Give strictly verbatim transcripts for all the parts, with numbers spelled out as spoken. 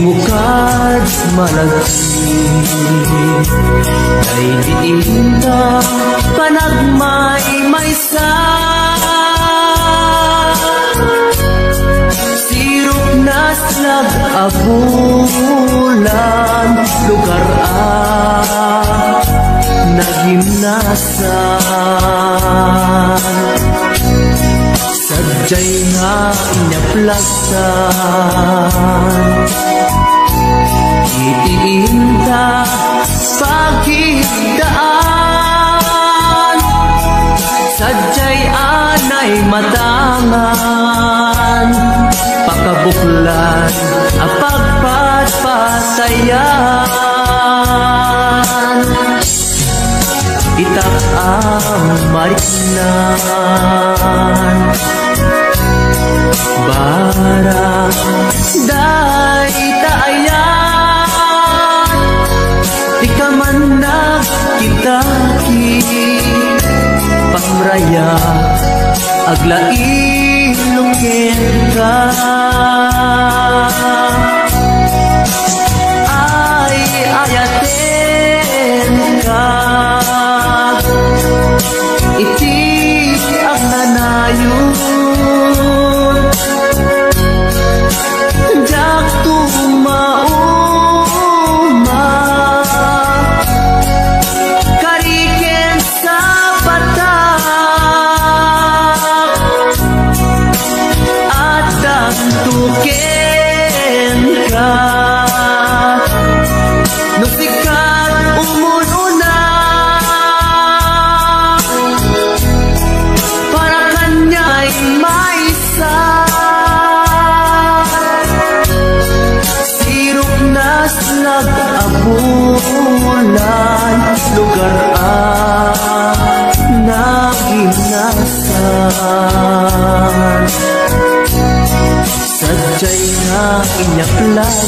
Bukad malagip, daydi inta panagmaymaysa. Sirok naslag a bulan, lugar a nagimnasan. Sadiay nga inyaplag Iti inta pagidaan, sadiay anay matangan, pakabuklan a pagpatpatayan. Itak a mariknan, barang dayta ayat, ti kaman nagkitaki, pamraya, aglailo kenka. Ay, ayatenka iti agnanayon. Diak tumauma, kari ken sapatak, addanto kenka. No sika ti umuna, para kaniak maysa. Sirok naslag a bulan, lugar a nagimnasan. Sadiay nga inyaplag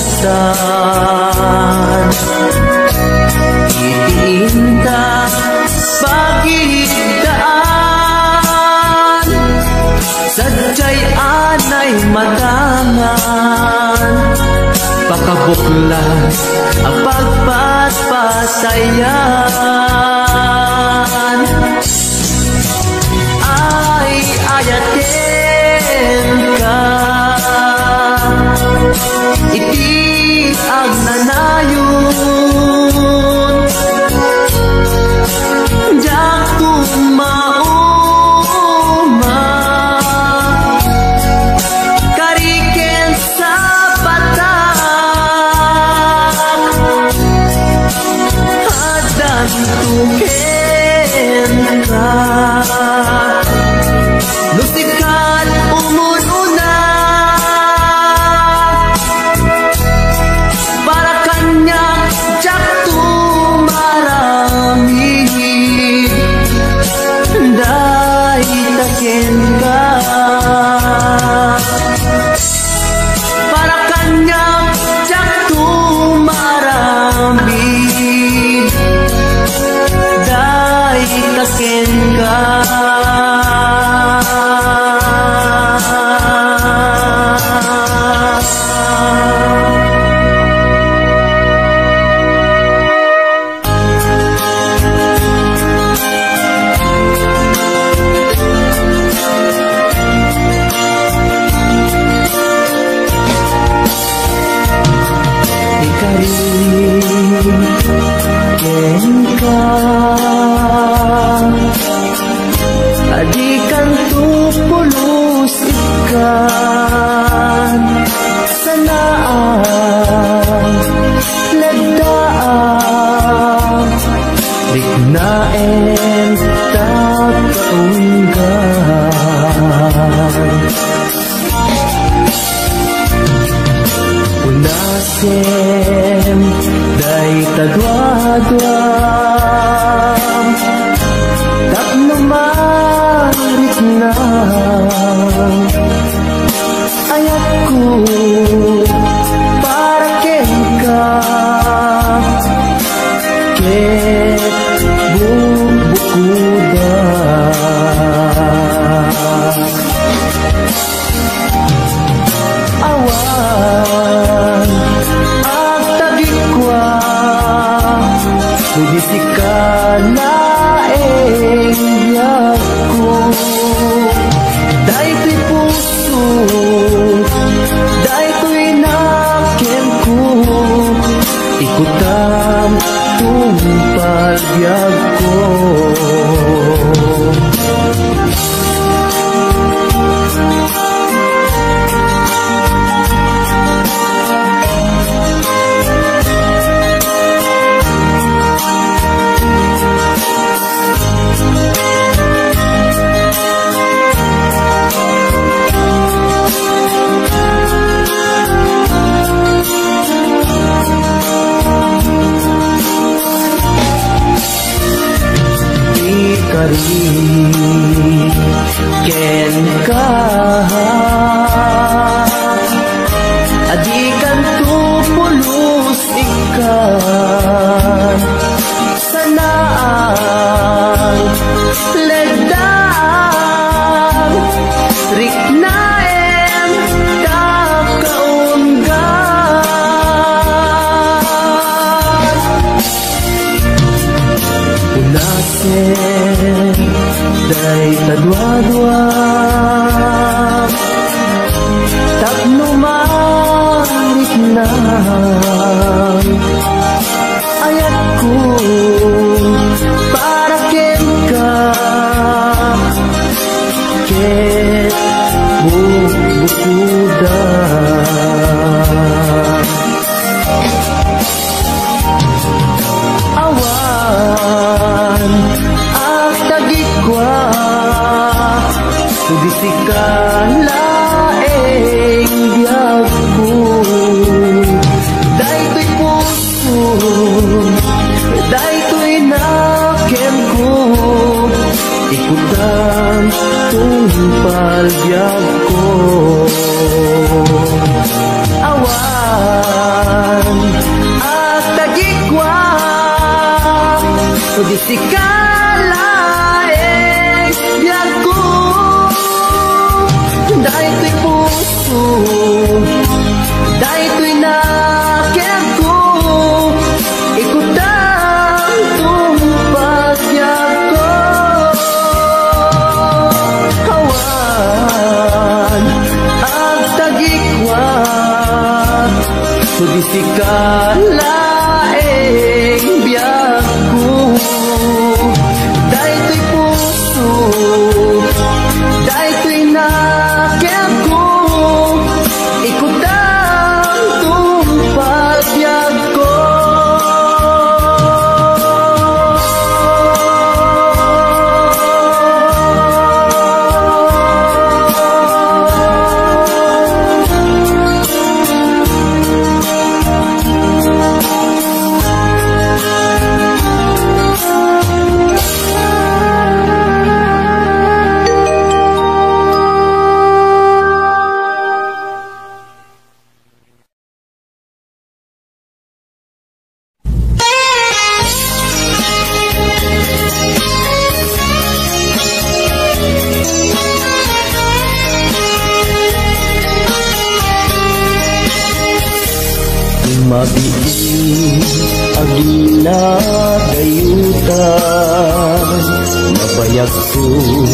Iti inta pagidaan, sadiay anay matangan, pakabuklan a pagpatpatayan. Ay, ayatenka iti agnanayon. Diak tumauma, kari ken sapatak, addanto kenka. No sika ti umun-una, para kaniak diak tumaramid, dayta kenka. Para kaniak diak tumaramid, dayta kenka. Ikari kenka, a dikanto pulos ikkan. Sanaak, laddaak, riknaen ta kaunggan. Unasem dayta duadua tapno marikna. Ayatko para kenka, ket bukbukodak. Awan Daytoy puso, daytoy nakenko, ikutam tungpal biagko. Ikari kenka, adikanto pulos ikkan. Sanaang leddang riknaem ta kaunggan. Punasen dayta duadua tapno mariknam. Ayatko para kenka ket bubukodan. Awan agtagikua, no di sika laeng biagko. Daytoy pus- Daytoy nakenko, ikutam tungpal biagko. Awan agtagikua, no di sika laeng biagko. Daytoy pus- Daytoy nakenko, ikutam tungpal biagko. Awan agtagikua, no di sika laeng biagko. Daytoy pus- Daytoy nakenko, ikutam tungpal biagko. Mabiit a ginadayutan, nabayagton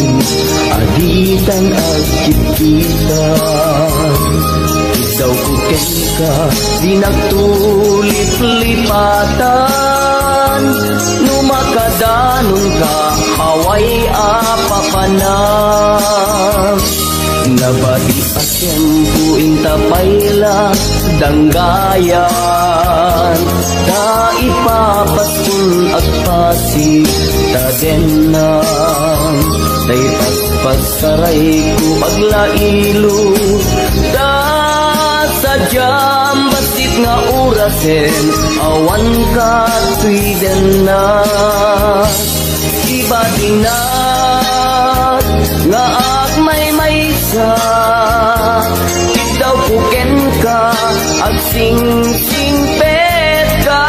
a ditan agkitkita. Iddawko kenka, dinakto liplipatan, no makadanonka, awan a papanan. Nabati a tiempo inta pay la danggayan, ta ipapaskon agpasi ta denna, ta ipaspas sarayko aglailo, ta sadiam bassit nga orasen awan katoy denna. Ibatinak nga agmaymaysa, iddawko kenka, agsingsingpetka.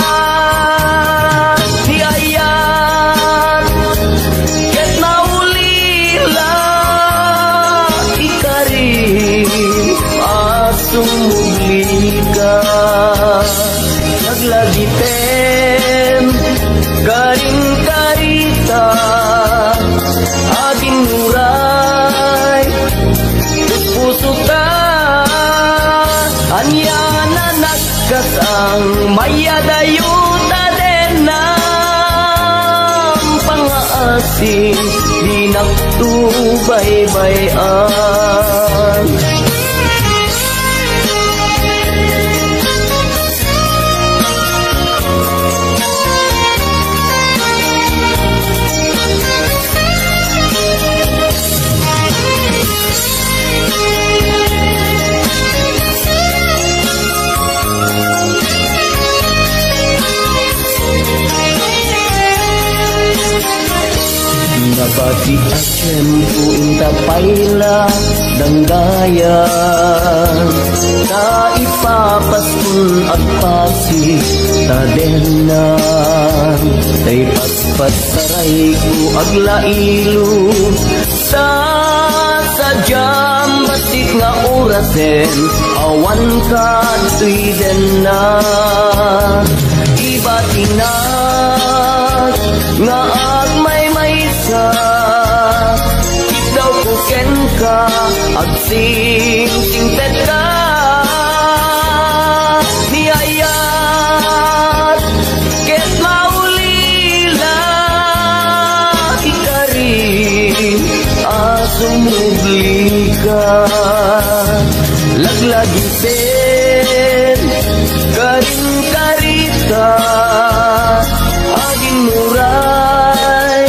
Ti ayat ket naulila, ikarim a sumublika. Naglagipen, karin karita, agin uray, Mayadayo ta dennam pangngaasim, dinakto baybay-an. Nabati a tiempo inta pay la danggayan, ta ipapaskon agpasi ta dennam, ta ipagpasarayko aglailo, ta sadiam bassit nga orasen, awan kadtoy denna. Ibatinak nga agmaymaysa, itdawko kenka, agsingsingpetka. Ni ayat ket maulila, ikarim a sumublika. Laglagipem, karim karita, agimmuray,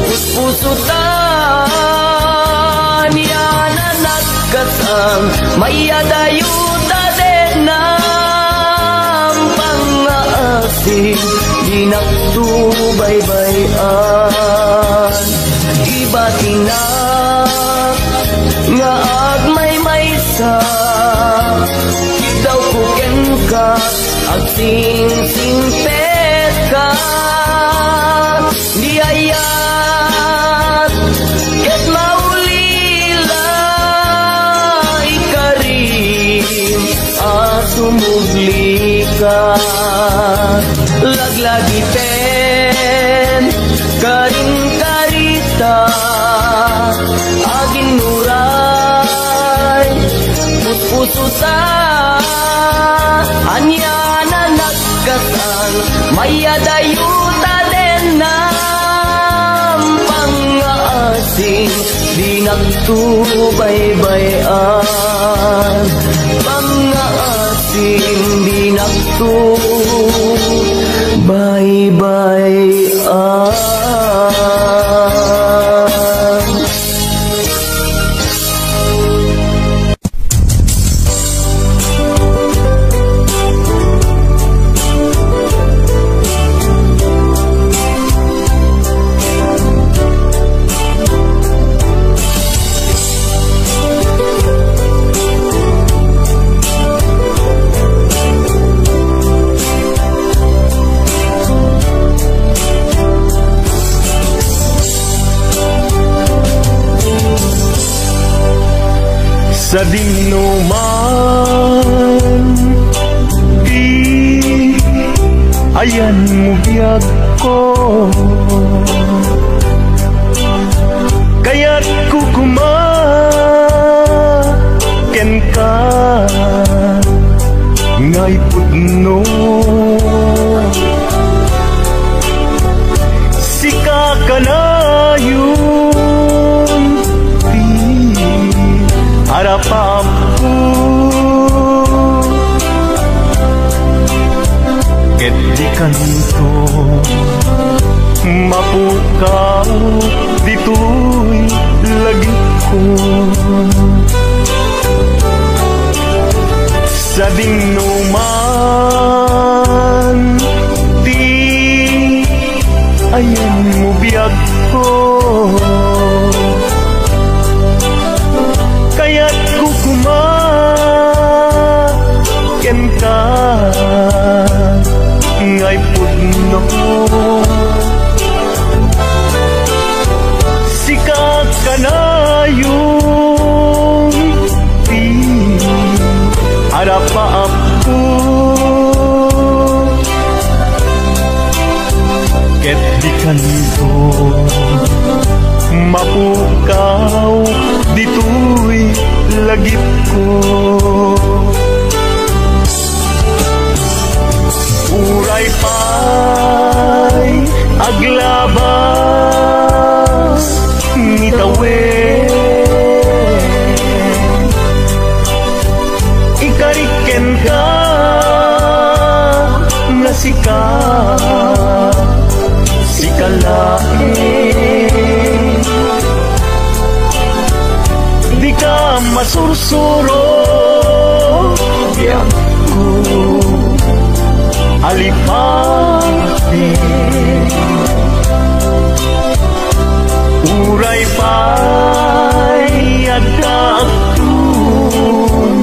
puspusotan, yananak kasam, mayadayo ta dennam pangngaasim, dinakto baybay-an. Ibatinak nga agmaymaysa, itdawko kenka, agsingsingpetka. Ni ayat ket maulila, ikarim a sumublika. Laglagipem, karim karita, agimmuray, puspusotan, ania nanagkatan, mayadayo ta dennam pangngaasim, dinakto baybay-an, pangngaasim, dinakto baybay-an. Sadino man ti ayanmo biagko, kayatko koma kenka nga ipudno. Sika kanayon ti arap-apko, ket dikanto mapukaw ditoy lagipko. Sadino man ti ayanmo biagko, kayatko koma kenka nga ipudno. Sika kanayon Dika masursuro, biagko, alipate. Uray pay adda agtun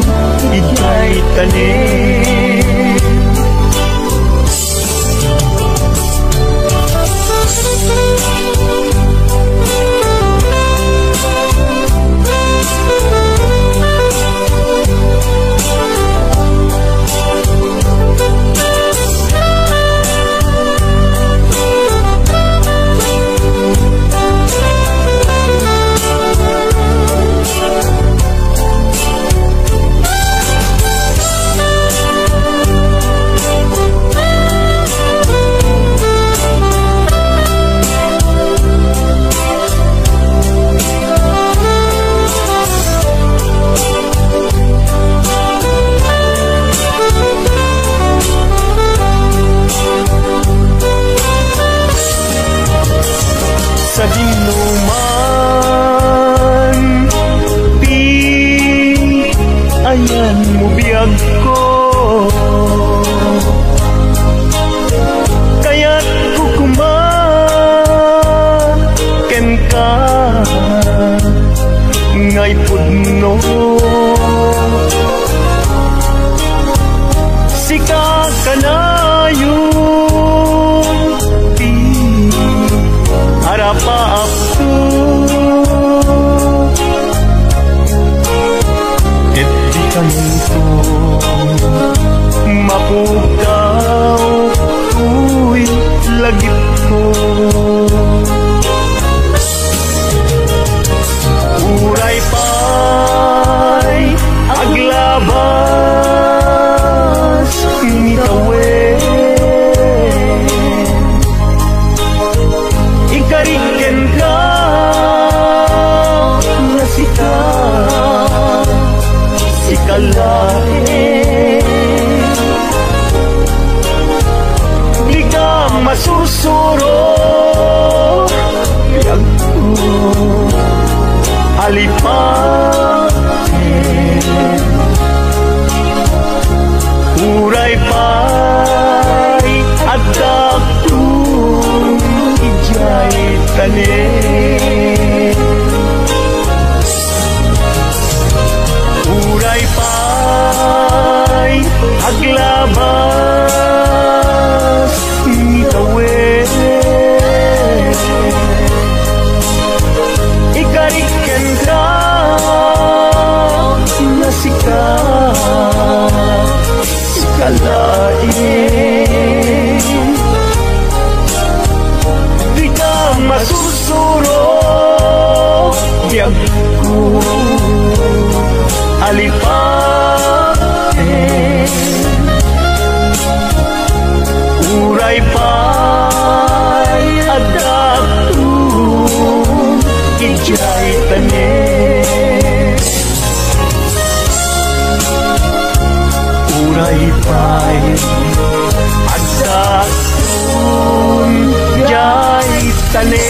idiay tanem. Sadinoman ti ayanmo, biagko, kayatko koma kenka nga ipudno. Sika kanayon ti arapaapto, ket dikanto mapukaw toy lagipko. Uray pay aglabas ni tawen, ikarik kenka nga sika, sika laeng. Dika masursuro, biagko, alipate. Uray pay adda agtun idiay tanem. Uray pay aglabas ni tawen, ikarik kenka nga sika, sika laeng. Dika masursuro, biagko, alipate. Uray pay adda agtun idiay tanem. Uray pay adda agtun idiay tanem.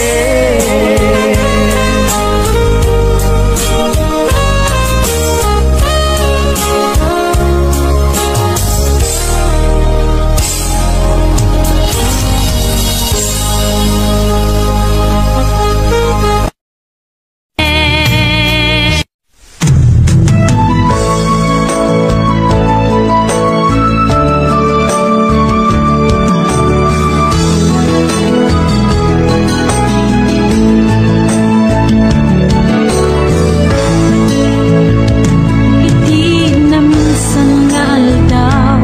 Iti naminsan nga aldaw,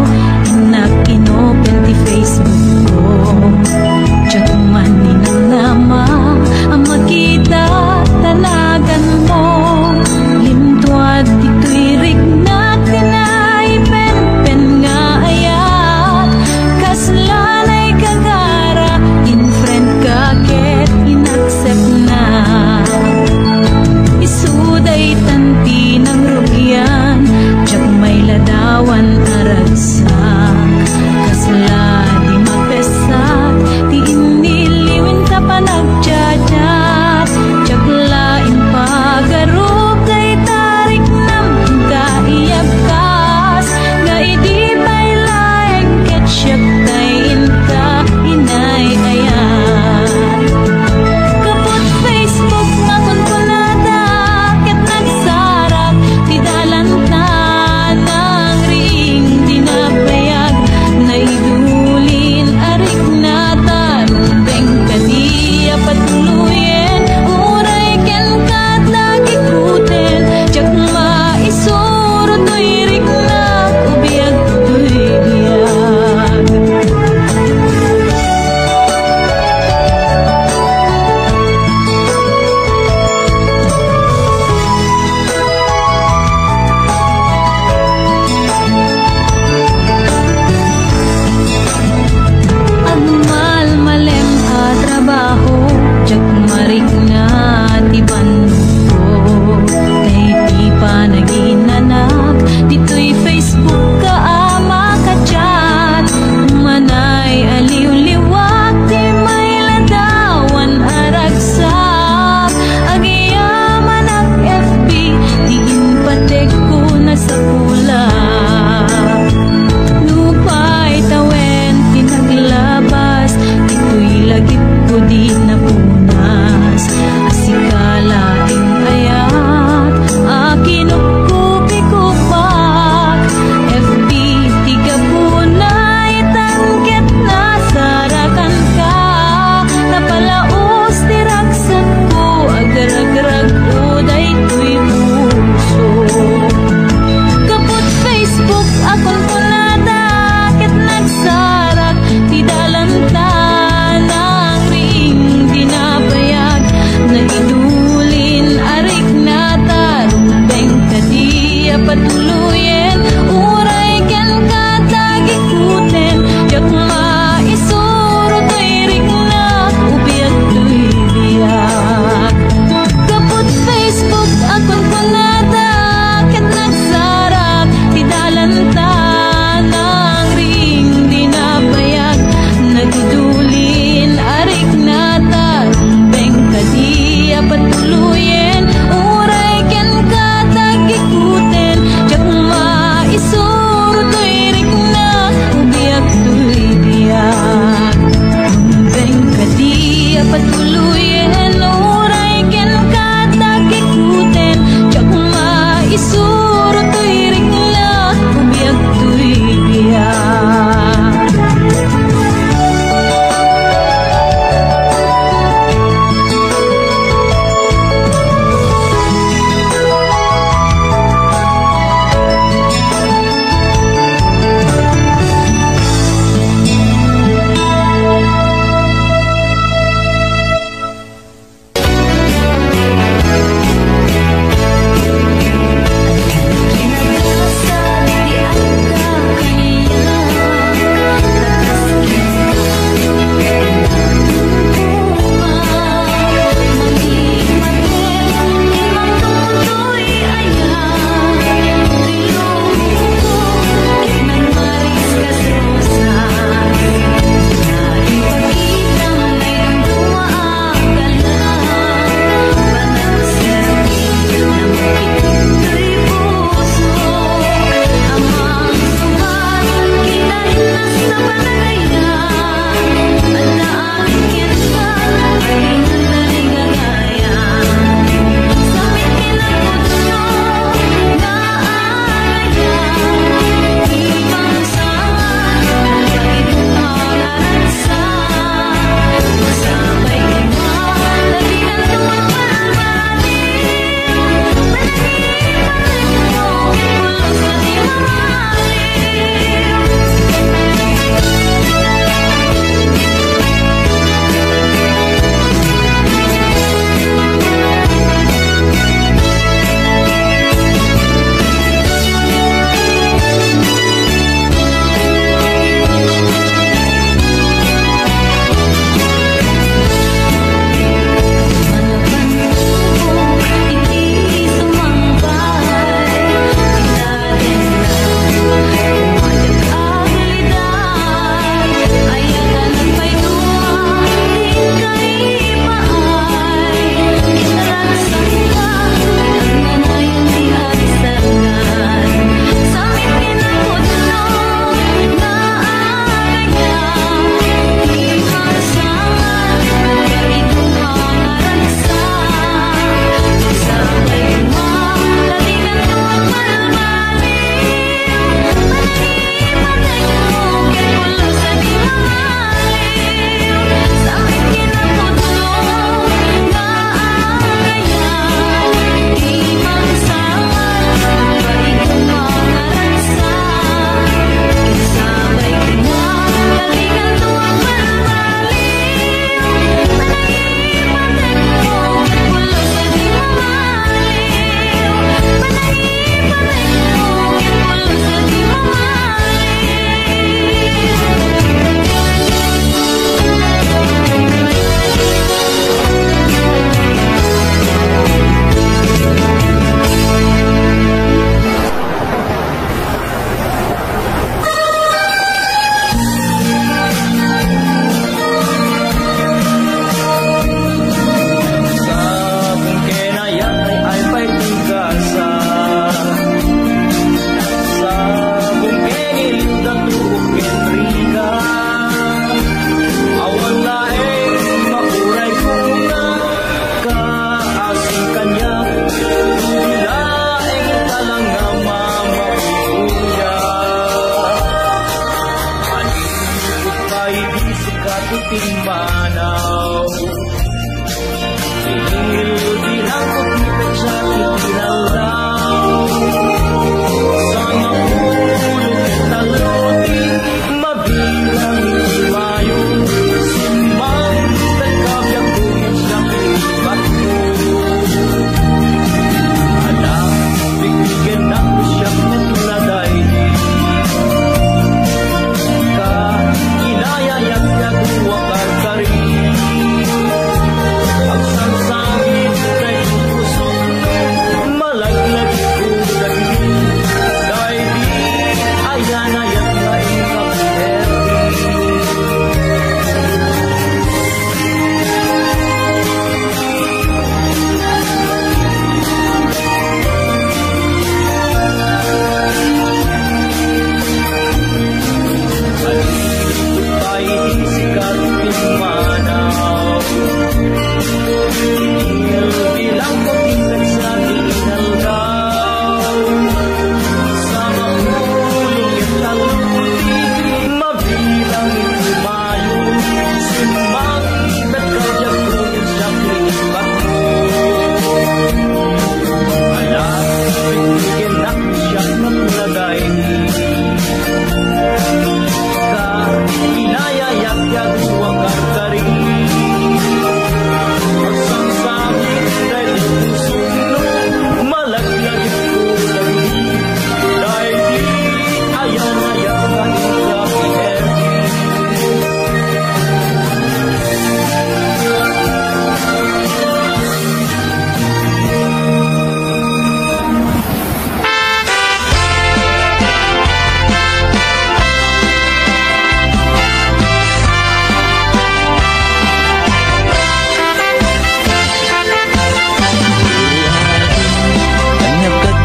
innak inopen ti Facebook ko. Diak man ninamnama a makita ta naganmo. Lintuad ditoy riknak ti naipenpen nga ayat. Kasla naigagara, in-friend ka ket in-accept na. Isu daytan ti nangrugian, diak mailadawan a ragsak. Kasla di mapessak ti innilliwen ta panagchat-chat. Diak la impagarup dayta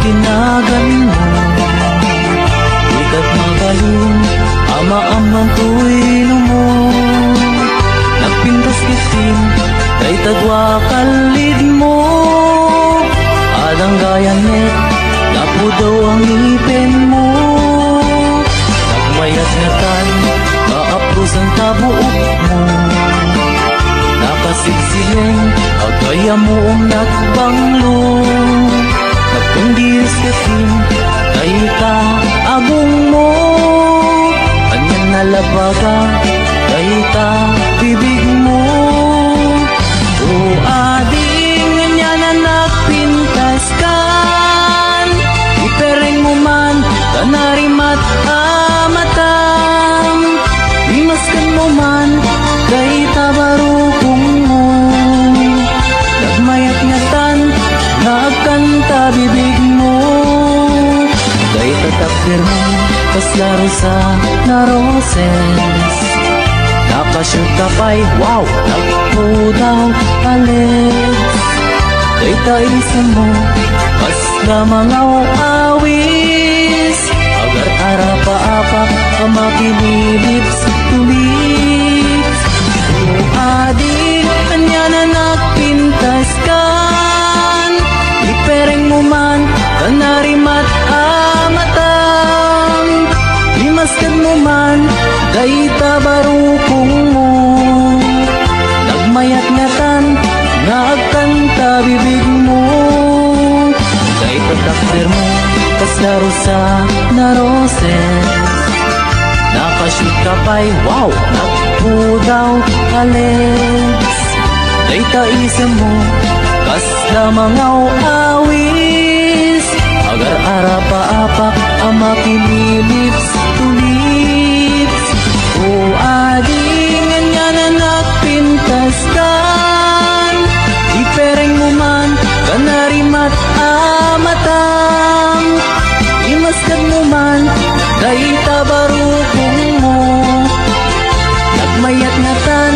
Naganmo, ikat mabalin, ama-amman toy lumo. Nagpintas ketdin, dayta dua kallidmo. Adda gayam met, napudaw a ngipenmo. Nagmayat ngatan, kaaprusan ta buokmo. Nakasigsileng, agayam-om nagbanglo. Nagpintas ketdin, dayta agongmo. Anian a labaga, dayta bibigmo. O ading, anian a nagpintaskan. Iperengmo man, ta narimat a matam. Imaskadmo man, dayta barukongmo. Nagmayat ngatan, nga agkanta bibigmo. Dayta takdermo, kasla Rosana Roses. Nakashoot ka pay, wow, nagpudaw a legs. Dayta isemmo, kasla mangaw-awis. Agar-arapaapak a makililips to lips. O adi, anian a nagpintaskan. Iperengmo man, ta narimat a matam. Imaskadmo man, dayta barukongmo. Nagmayat ngatan, nga agkanta bibigmo. Dayta takdermo, kasla Rosana Roses. Nakashoot ka pay, wow, nagpudaw a legs. Dayta isemmo, kasla mangaw-awis. Agar-arapaapak a makililips to lips. O adi, anian a nagpintaskan. Iperengmo man, ta narimat a matam. Imaskadmo man, dayta barukongmo. Nagmayat ngatan,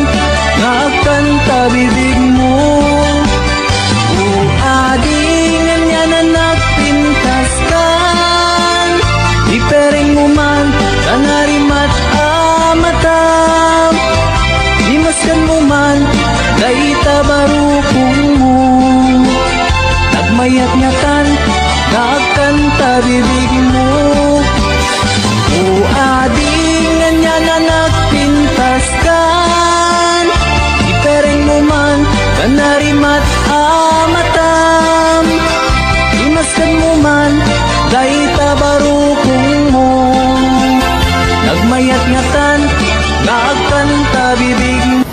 nga agkanta bibigmo. O adi, anian a nagpintaskan. Iperengmo man, ta narimat a matam. Imaskadmo man, dayta barukongmo. Nagmayat ngatan, nga agkanta bibigmo. O adi, anian a nagpintaskan. Iperengmo man, ta narimat a matam. Imaskadmo man, dayta barukongmo. Nagmayat ngatan, nga agkanta bibigmo.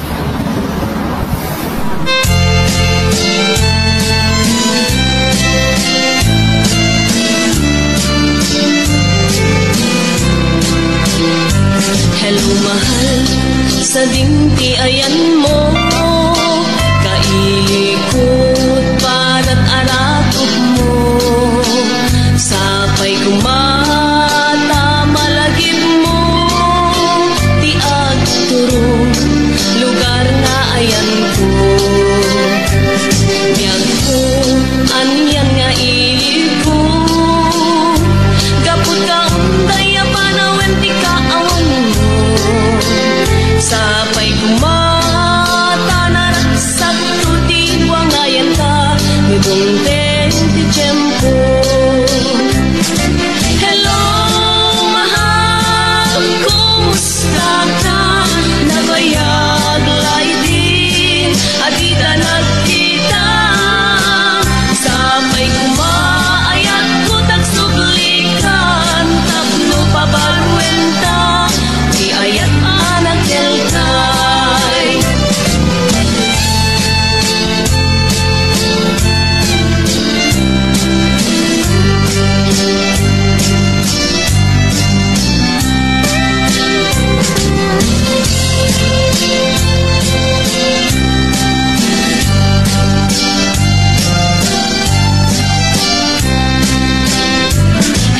Hello, mahal, sadin ti ayanmo, kailikot, barat a rakupmo, sapay koma ta malagipmo ti agturong lugar nga ayanko. Biagko, anian nga ilikko, gapu ta unday a panawen ti kaawanmo. Sapay koma ta naragsak ti buangayanta, no dumteng ti tiempo. Hello, mahal, kumusta ka? Nabayag laydin a dita nagkita. Sapay koma, ayatko ti agsublikan tapno pabaruenta ti ayat a nagkelkay.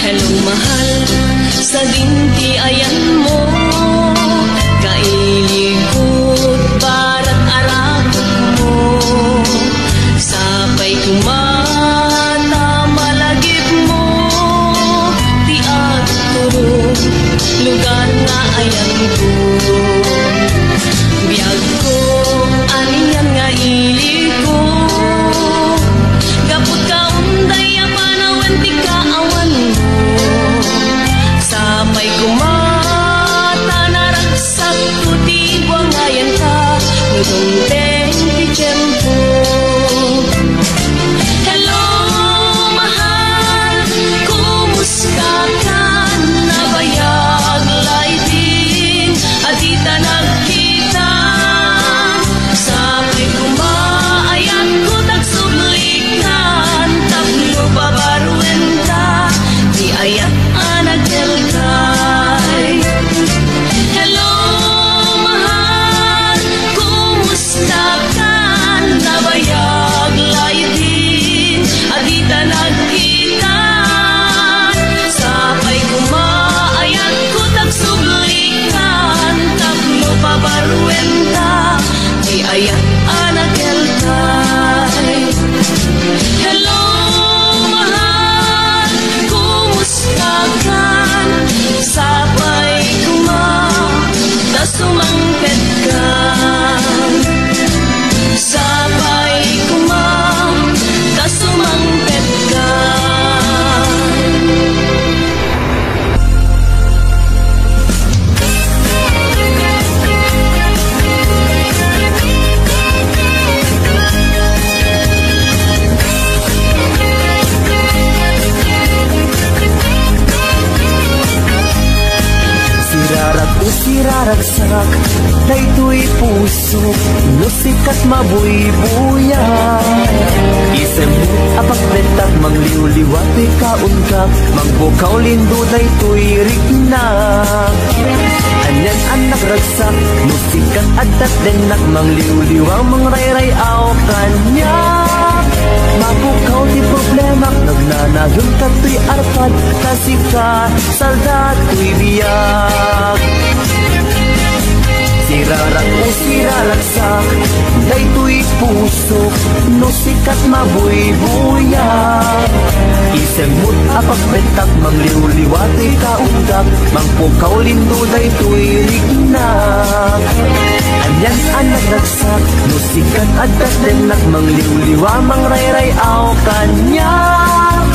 Hello, mahal, sadin ti ayanmo, kailikot, barat a rakupmo, sapay koma ta malagipmo Ragsak, daytoy pusok, no sika ti mabuybuya. Isemmo a pagbentak, mangliwliwa toy kauntak, mangpukaw lindo daytoy riknak. Anian a nagragsak, no sika ti adda ti dennak, mangliwliwa, mangrayray-aw kaniak. Mapukaw ti problemak, nagnanayon kadtoy arpad, ta sika salda toy biag. Sirarak o siraragsak, daytoy pusok, no sika ti mabuybuya. Isemmo a pagbentak, mangliwliwa toy kauntak, mangpukaw lindo daytoy riknak. Anian a nagragsak, no sika ti adda ti dennak, mangliwliwa, mangrayray-aw kaniak.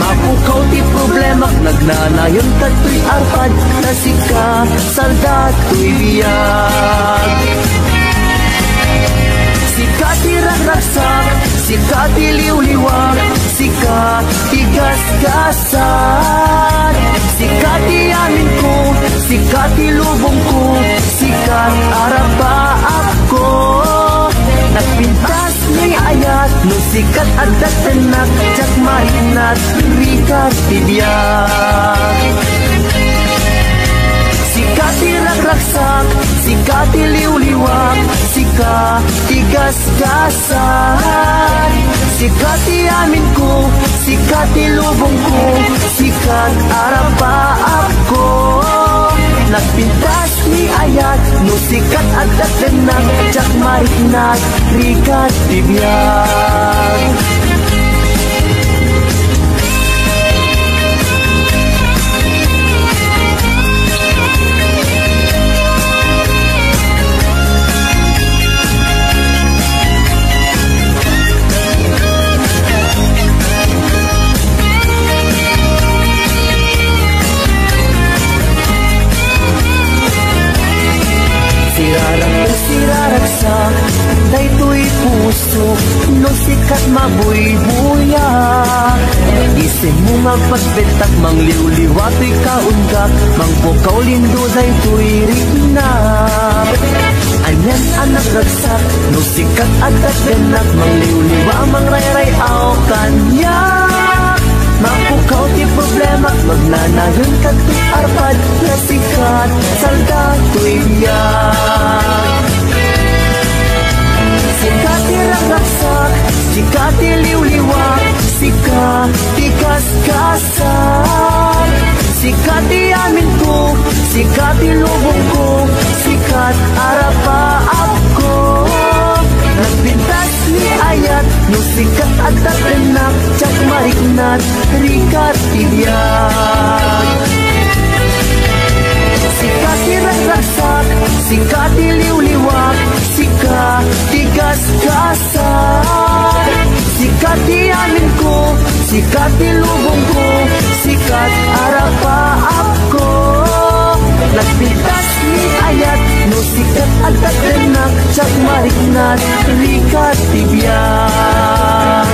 Mapukaw ti problemak, nagnanayon kadtoy arpad, ta sika salda toy biag. Sika ti ragragsak, sika ti liwliwak, sika ti gasgasat. Sika ti amin ko, sika ti lubong ko, sika ti arapaapko. Nagpintas ni ayat, no sika ti adda ti dennak, diak mariknat, rika ti biag. Sika ti ragragsak, sika ti liwliwak, sika ti gasgasat. Sika ti amin ko, sika ti lubong ko, sika ti arapaapko. Nagpintas ni ayat, no sika ti adda ti dennak, diak mariknat, rika ti biag. Sirarak o siraragsak, daytoy pusok, no sika ti mabuybuya. Isemmo a pagbentak, mangliwliwa toy kauntak, mangpukaw lindo daytoy riknak. Anian a nagragsak, no sika ti adda ti dennak, mangliwliwa, mangrayray-aw kaniak. Mapukaw ti problemak, nagnanayon kadtoy arpad, ta sika ti salda toy biag. Sika ti ragragsak, sika ti liwliwak, sika ti gasgasat. Sika ti amin ko, sika ti lubong ko, sika ti arapaapko. Nagpintas ni ayat, no sika ti adda ti dennak, diak mariknat, rika ti biag. Sika ti ragragsak, sika ti liwliwak, sika ti gasgasat. Sika ti amin ko, sika ti lubong ko, sika ti arapaapko. Nagpintas ni ayat, no sika ti adda ti dennak, diak mariknat, rika ti biag.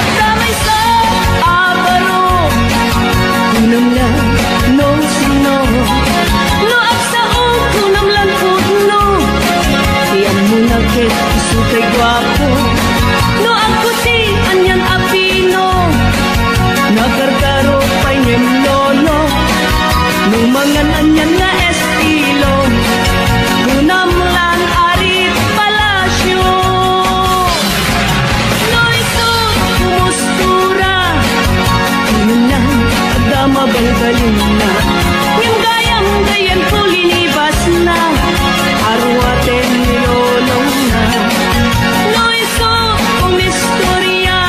Adda maysa a baro, kunam la no sino. No agsao, kunam la pudno. Ti ammona ket isu ti guapo. No agko ti anian a pino, nagargarok pay ngem lolo. No mangan anian nga estilo, kunam lan Ari Palacio. No isu ti kumustura, kunam la adda mabalbalinna. Ngem gayam, gayyem ko linibasna, aruaten ni lolona. No isu ti umistoria,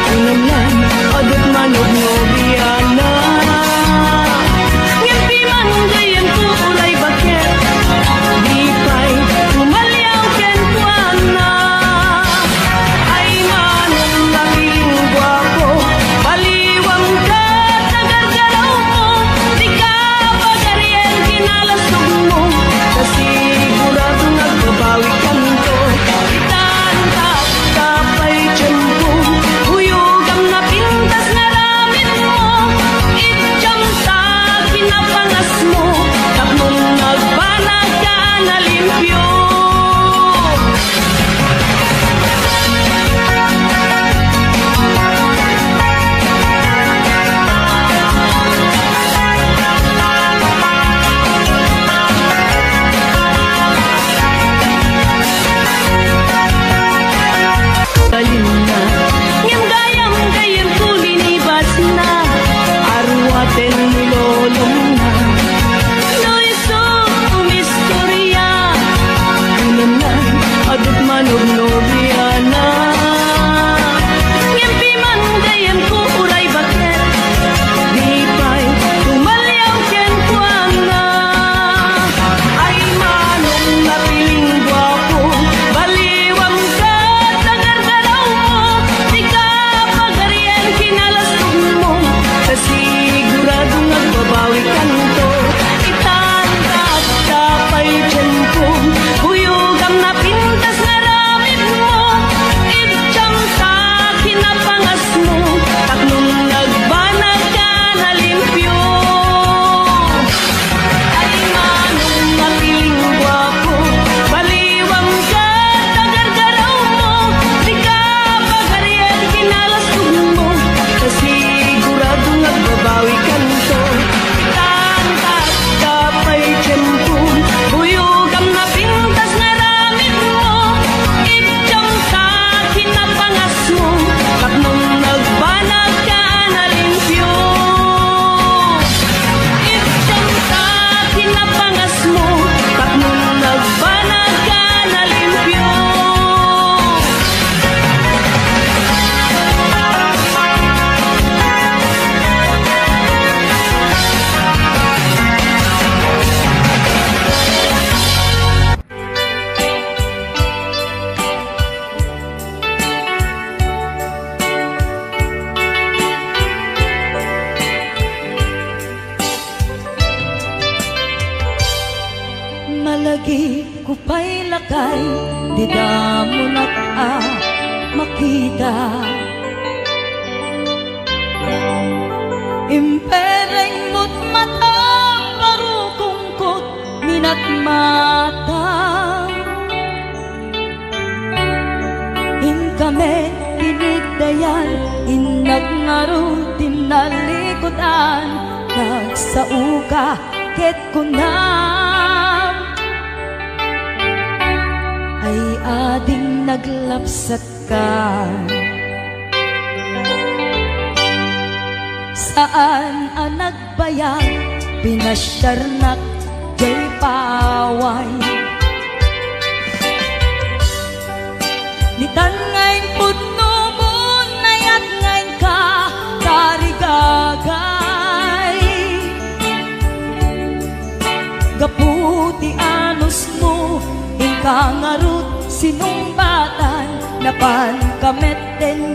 kunam la adda manobnobiana. Ngem piman gayyem ko uray bag- Kupay lakay, di damonak a makita. Impereng mo't mata, parukongkot minatmata. Inkami tinigdayan, innak ngarud tinnalikudan, nagsaoka ket kunam, ay ading naglapsatka. Saan a nagbayag, pinasiarnak jay paway. Ditan nga impudno mo, nayat nga inka tarigagay. Gapu ti anusmo, inka ngarud sinungbatan, napanka met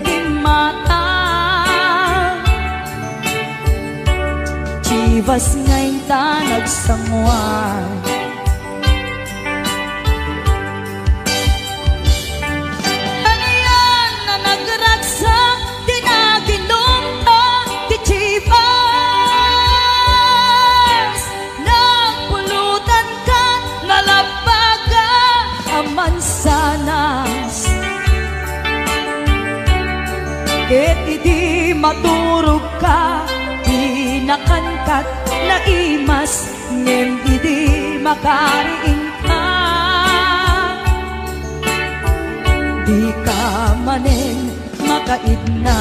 dimmata. Chivas nga inta nagsanguan. Anian a nagragsak ti naginumta ti Chivas? Nagpulutanka, nalabbaga a mansanas. Ket idi maturogka, dinakankat naimas. Ngem idi makariingka, dika manen makaidna.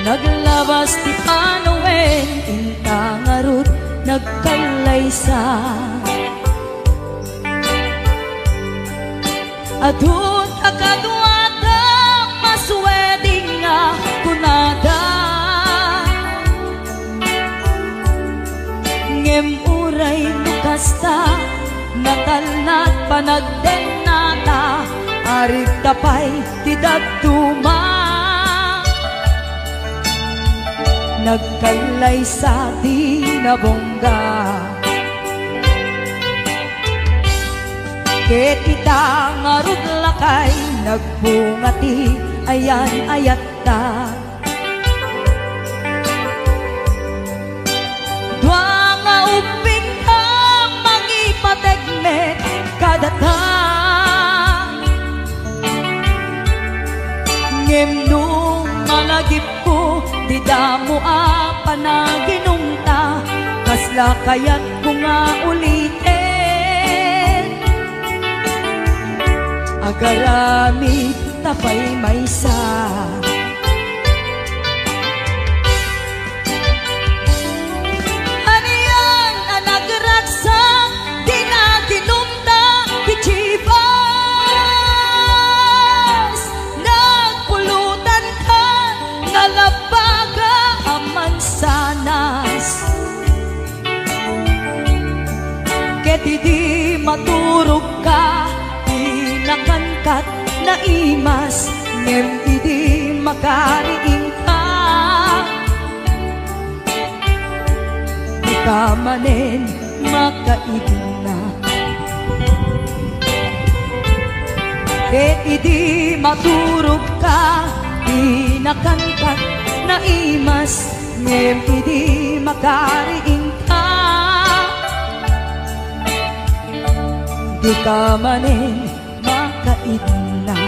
Naglabas ti panawen, inta ngarud nagkallaysa. Adun a kaduada, mas wedding nga kunada. Ngem uray no kasta, natalna ti panagdennata, arigta pay ti dadduma. Nagkallaysa ti nabungga. Ket ita ngarud lakay, nagbunga ti ayan-ayatta. Dua nga ubbingka, mangipateg met kadata. Ngem no malagipko ti damo a panaginumta, kasla kayatko nga uliten? Agaramid ta pay maysa. Anian a nagragsak ti naginumta ti Chivas? Nagpulutanka, nalabbaga a mansanas. Ket idi maturogka, dinakankat naimas, ngem idi makariingka, dika manen makaidna. Ket idi maturogka, dinakankat naimas, ngem idi makariingka, dika manen makaidna.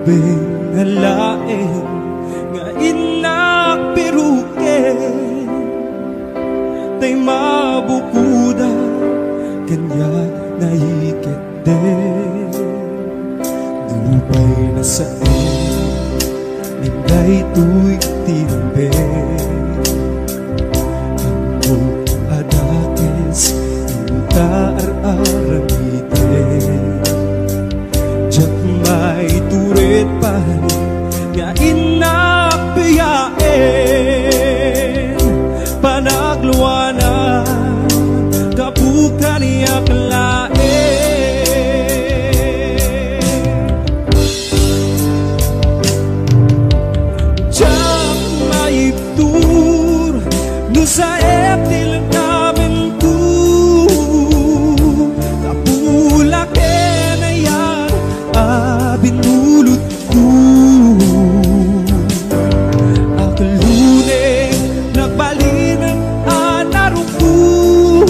Wen nga laeng nga innak piruken, tay mabukoda kaniak naiketde. Nupay nasaen, ngem daytoy ti imbag. Ammok a dakes inta ar-aramiden. Diak maitured pay nga innak biaen, panagluanan gapu kaniak laeng. Diak maibtur no saep ti lengkamenko, gapu la ken ayan a binulotko. Agloneng nagbalin a narukod,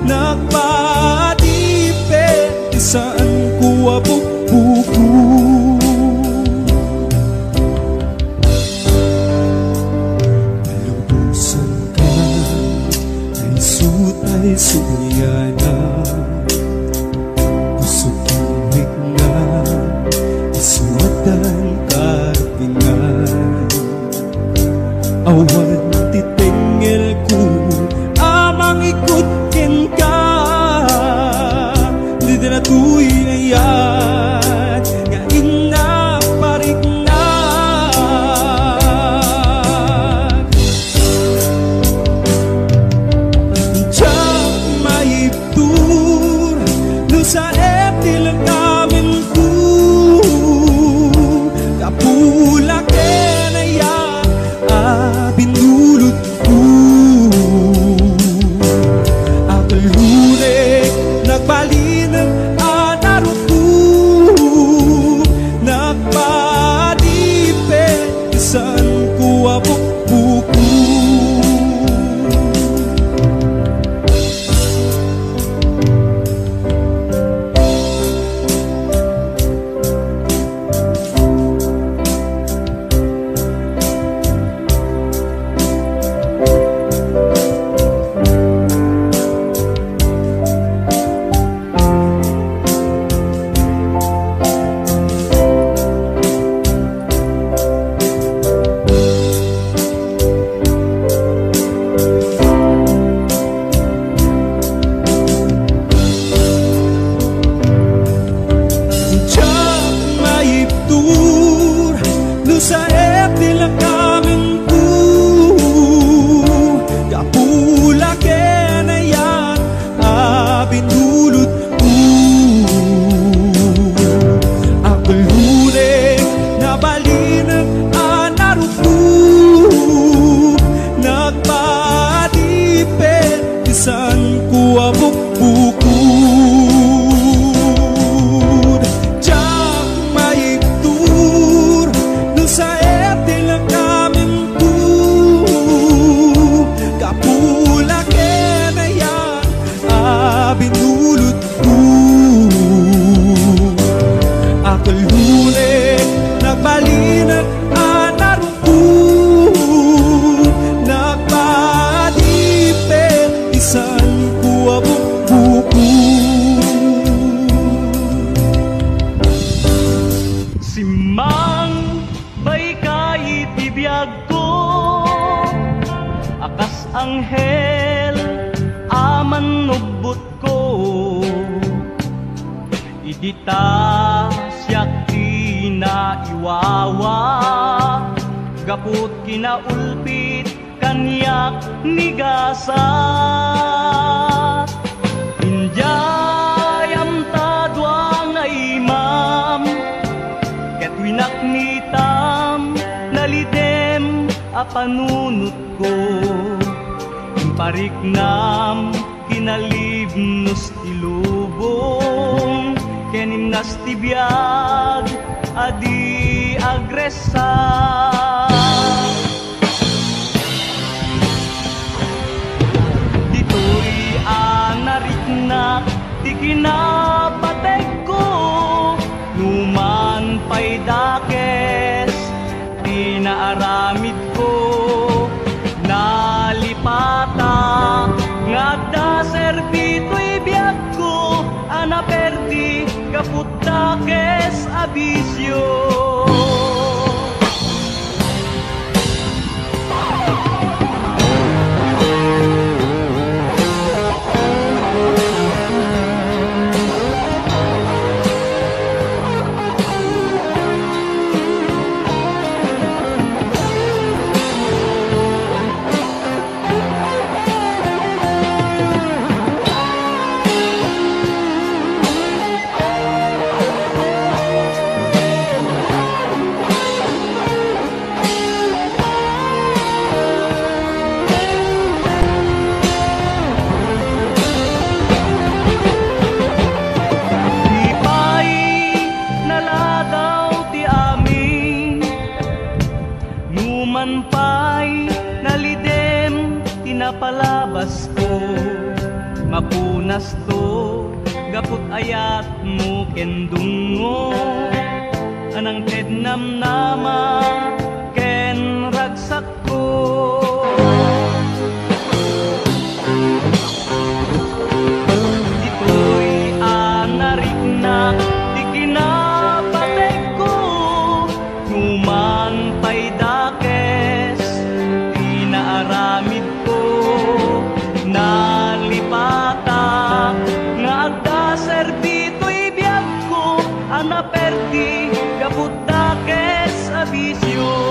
nagpadipit ti saanko a bukbukod. Palubosanka, ay sutay subliana. Pusok nga isuatan karpingan. Awan ti tengngelko a mangikut kenka. Ditoy aya nga innak pariknak. Diak maibtur no saep ti lengkamenko, gapu la ken ayan a binulotko. Agloneng nagbalin a narukod, nagpadipit ti saanko a bukbukod. Diak maibtur no saep ti lengkamenko, gapu la ken ayan a binulotko. Agloneng nagbalin a narukod, nagpadipit ti saanko a bukbukod. Diak maibtur no saep ti lengkamenko, gapu la ken ayan a binulotko. Agloneng nagbalin a narukod, nagpadipit ti saanko a bukbukod. Simmang baykay iti biagko, a kas anghel a mannubbotko. Idi ta siak ti naiwawa, gapu ti kinaulpit kaniak ni gasat. Idiay amta dua nga imam, ket winaknitam nalidem a panunotko. Impariknam kinalibnos ti lubong, ken imnas ti biag a di agressa. Ditoy a nariknak ti kinapategko, numan pay Putdakes a bisio. Di pay naladaw ti amin, numan pay nalidem ti napalabasko. Mapunasto gapu't ayatmo ken dungngo, a nangted namnama ken ragsakko. Ditoy a nariknak ti kinapategko, numan pay dakes ti naaramidko, nalipatak nga agda serbi toy biagko a naperdi gapu't dakes a bisio.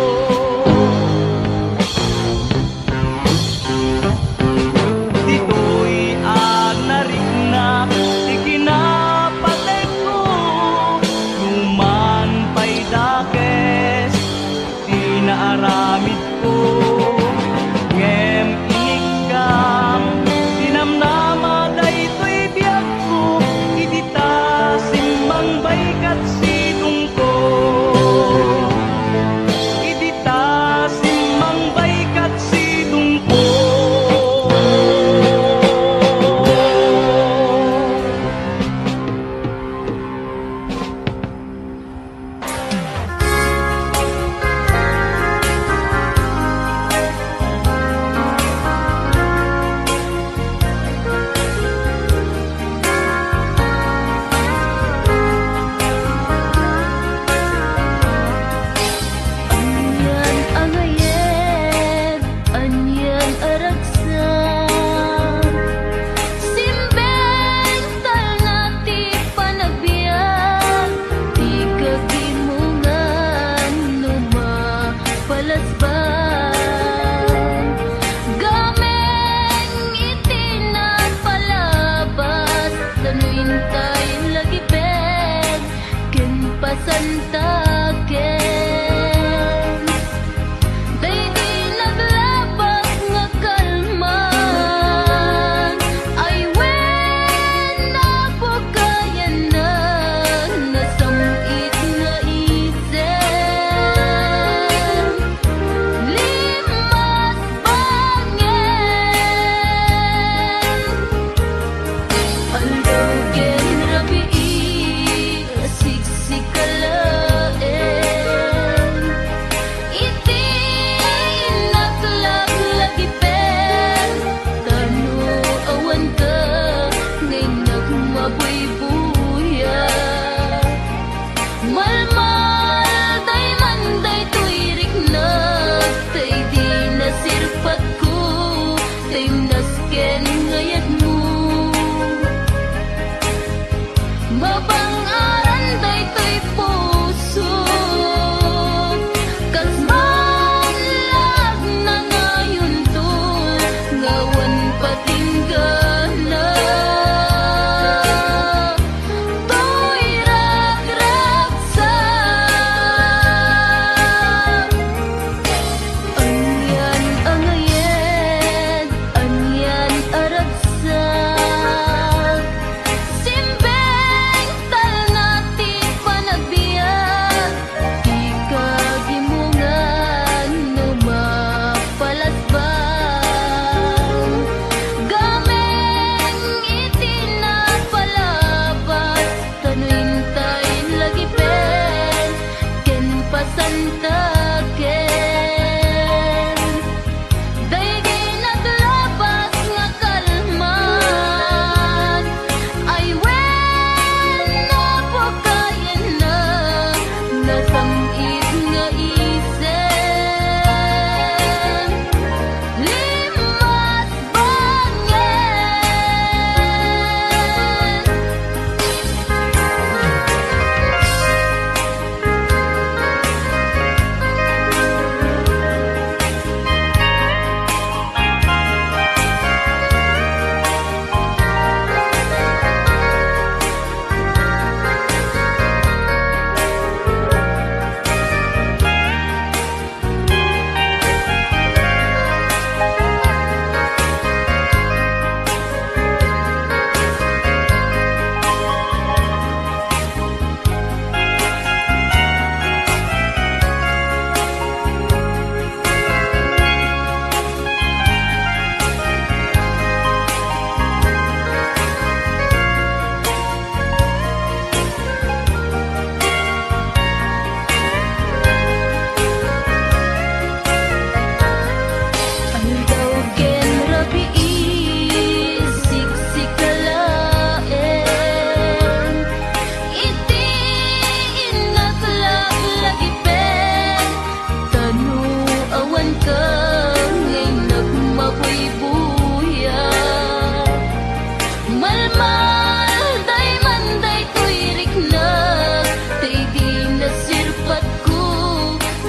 Malmal, dayman daytoy riknak, tay di nasirpatko,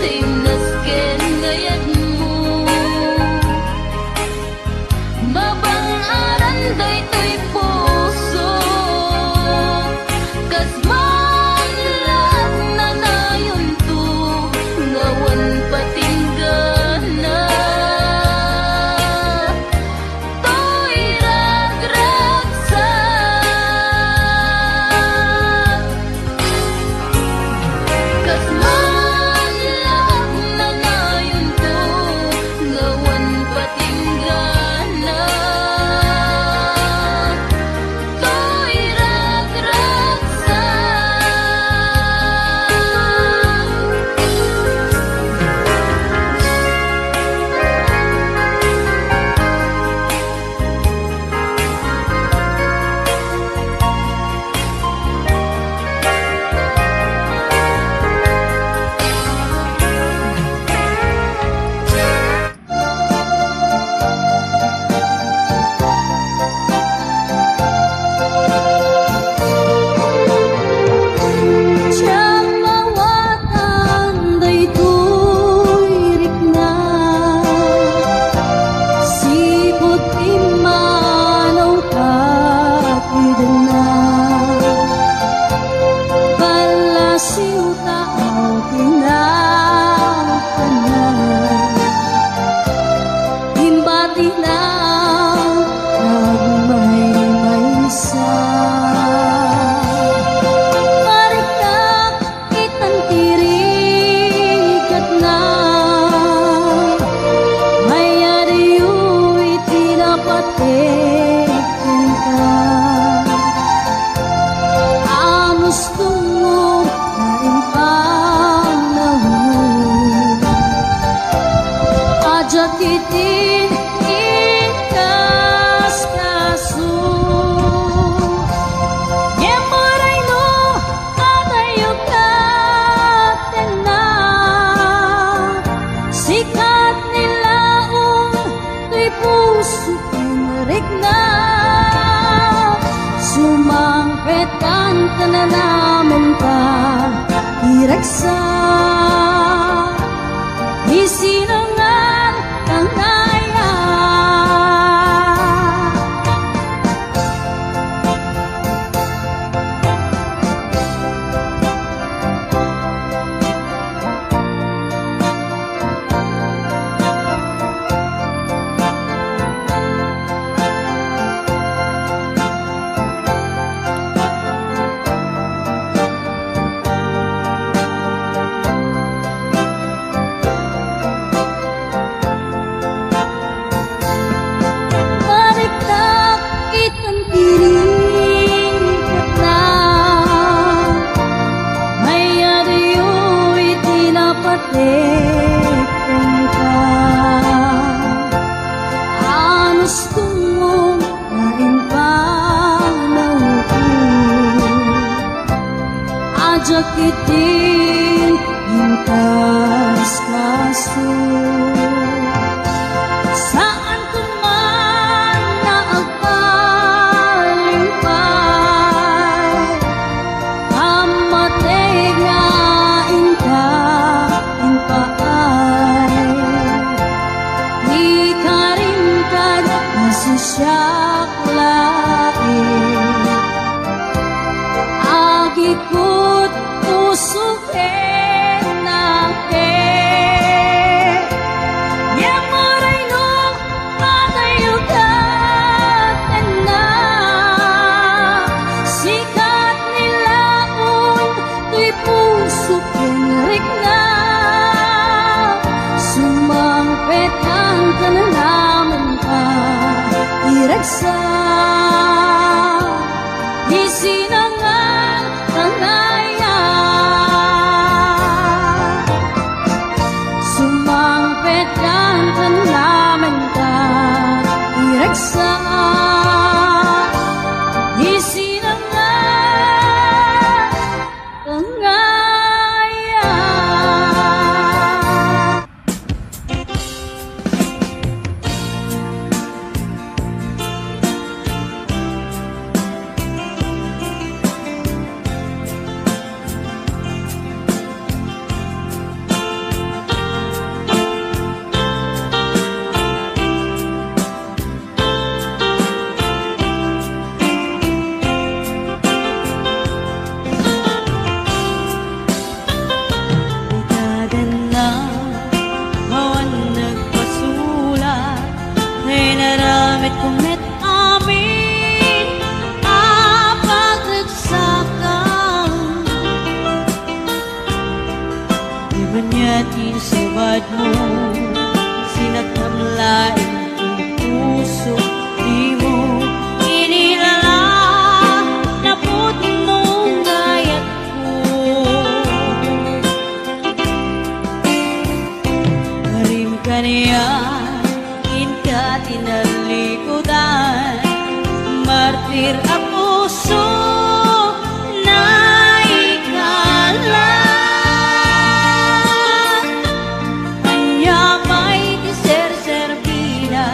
tay nasken nga yadmo. Mabang-aran daytoy puso, kas man la agnanayonto, nga awan patinggana. Toy ragragsak. Kas man la agnanayonto, nga awan patinggana. Toy ragragsak. Diak mawatan daytoy rikna, sipud immanawka ti denna. Ballasiw ta aw ti napanan, imbatina nagmaymaysa. Mariknak itan ti rigatna, mayadyo iti napatik kenka. Anus tungo nga impanawmo, a diak ketdin inkaskaso. Ngem uray no adayo ket tenna, sika ti laeng toy puso ken rikna. Sumangpet ta nanamenta ti ragsak, isinungan kang aya. Mariknak itan ti rigatna, mayadyo iti napatik kenka. Anus tungo nga impanawko, a diak ketdin inkaskaso. Saanko man nga agpalimpay, a matik nga inka impaay. Ikarim kad a siak laeng, agikut puso ken nangke. Martir a puso, naikala. Ania pay ti serserbina,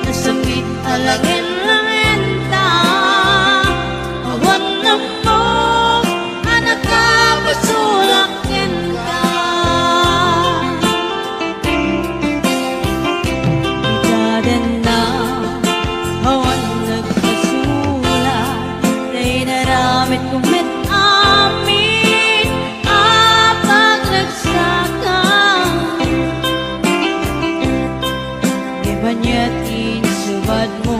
nasammit a langen-langenta. Awan ammok a nakapasulak kenka. Ita denna, awan nagpasulak, ta inaramidko met amin a pagragsakam. Naimbag ti insubadmo,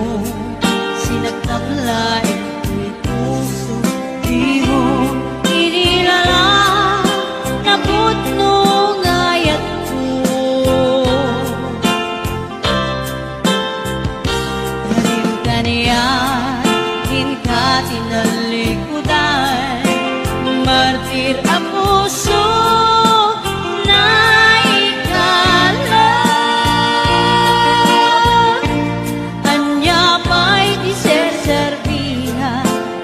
sinaktam laeng ti puso, dimo inilala napudno nga ayatko. Ganim kanian, inka tinallikudan, martir a puso, naikala. Ania pay ti serserbina,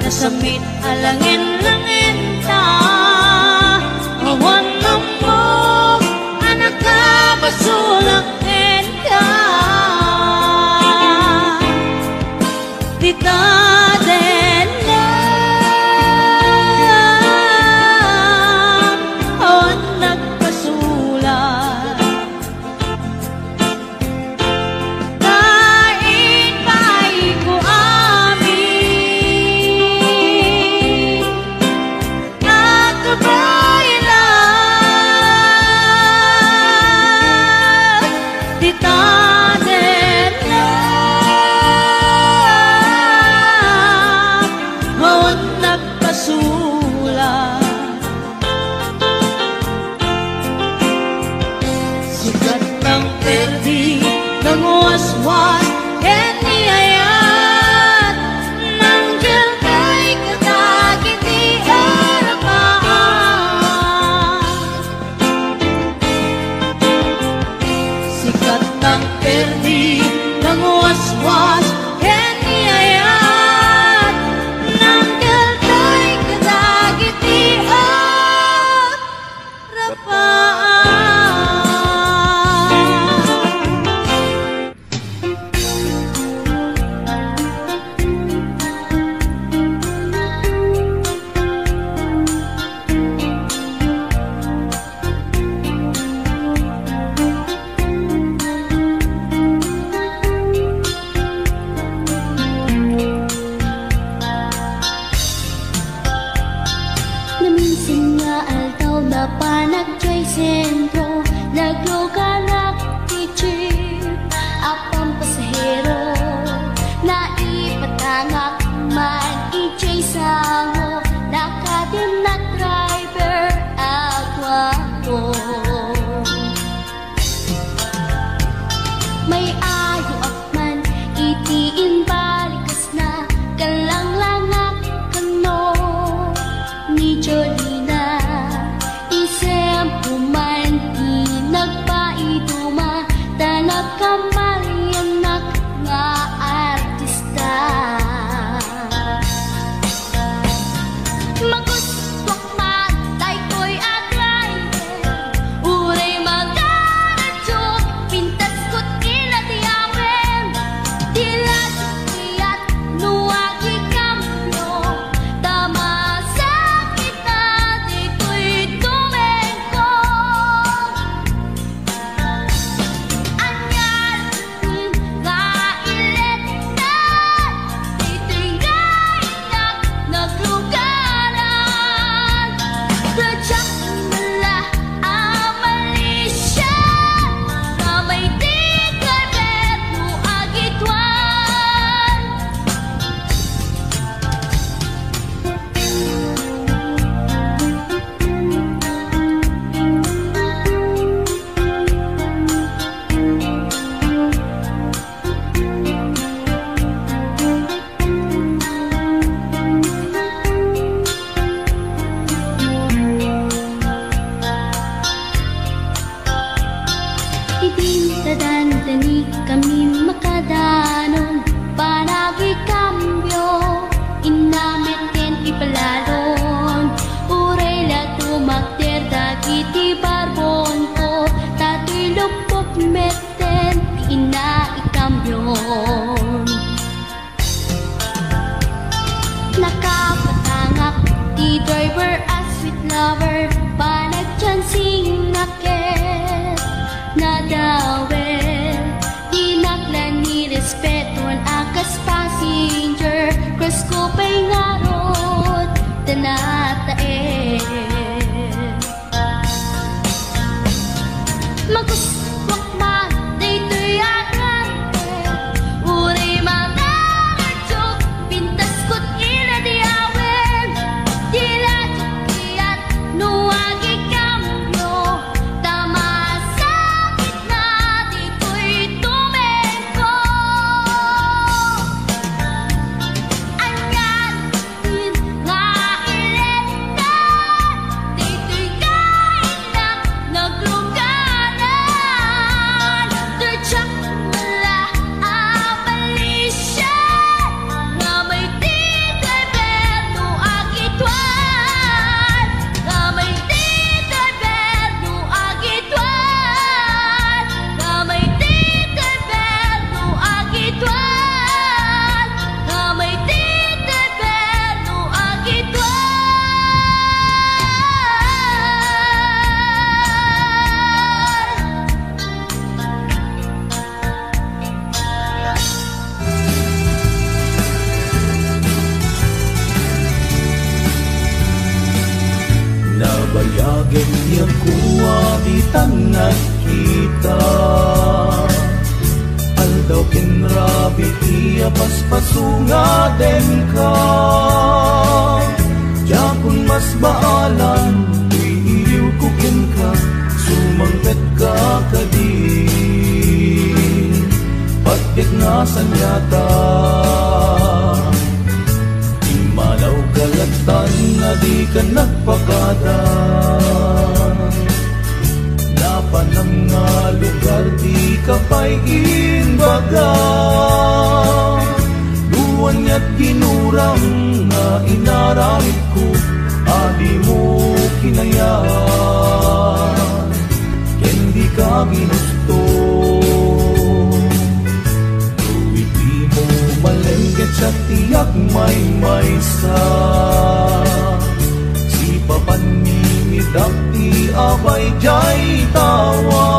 nasammit a langen-langenta. Awan ammok a nakapasulak kenka. Dita denna, awan nagpasulak. Ta imbagko amin a kabaelan, dita denna, awan nagpasulak. Sika ti nangperdi, nanguwaswas, ken ni ayat, nanggeltoy kadagiti arabaan. Sika ti nangperdi, nanguwaswas, ken ni ayat, nanggeltoy kadagiti arabaan. Naminsan nga aldaw, napanak jay sentro, naglugarak ti jeep a pampasahero. Naipatangak man idiay sango, nakadinnak driver a guapo. May-ayoak man iti imbalikasna, kallanglangak kano ni Jolina. Isempo man ti nagpa- Nakapatangak ti driver a sweet lover, panagchancing naket nadawel. Dinak la ni respeton a kas passenger, cross ko pay ngarud ta nataen. Magustuak man daytoy a klase, uray mangaradiok, pintaskot ila ti awit, ti radyo kayat no agikambio, ta masakit na ditoy tumengko. Anian nga ilenta, ditoy kayatnak nagluganan. Diak la a malisia, nga may ti driver no agituan, nga may ti driver no agituan, nga may ti driver no agituan, nga may ti driver no agituan. Nabayagen ti agko a ditan nagkita. Aldaw ken rabii ti a paspaso nga denka. Diakon masbaalan ti iliwko kenka, sumangpetka kadi. Patiek nga saniata, immalaw ka lattan a dika nagpakada. Napanam nga lugar dika pay imbaga. No aniat ginuram nga inaramidko a dimo kinayat ken dika ginusto. No idi mo malengket siak ti agmaymaysa, sipapan ni midak ti abay diay tawa.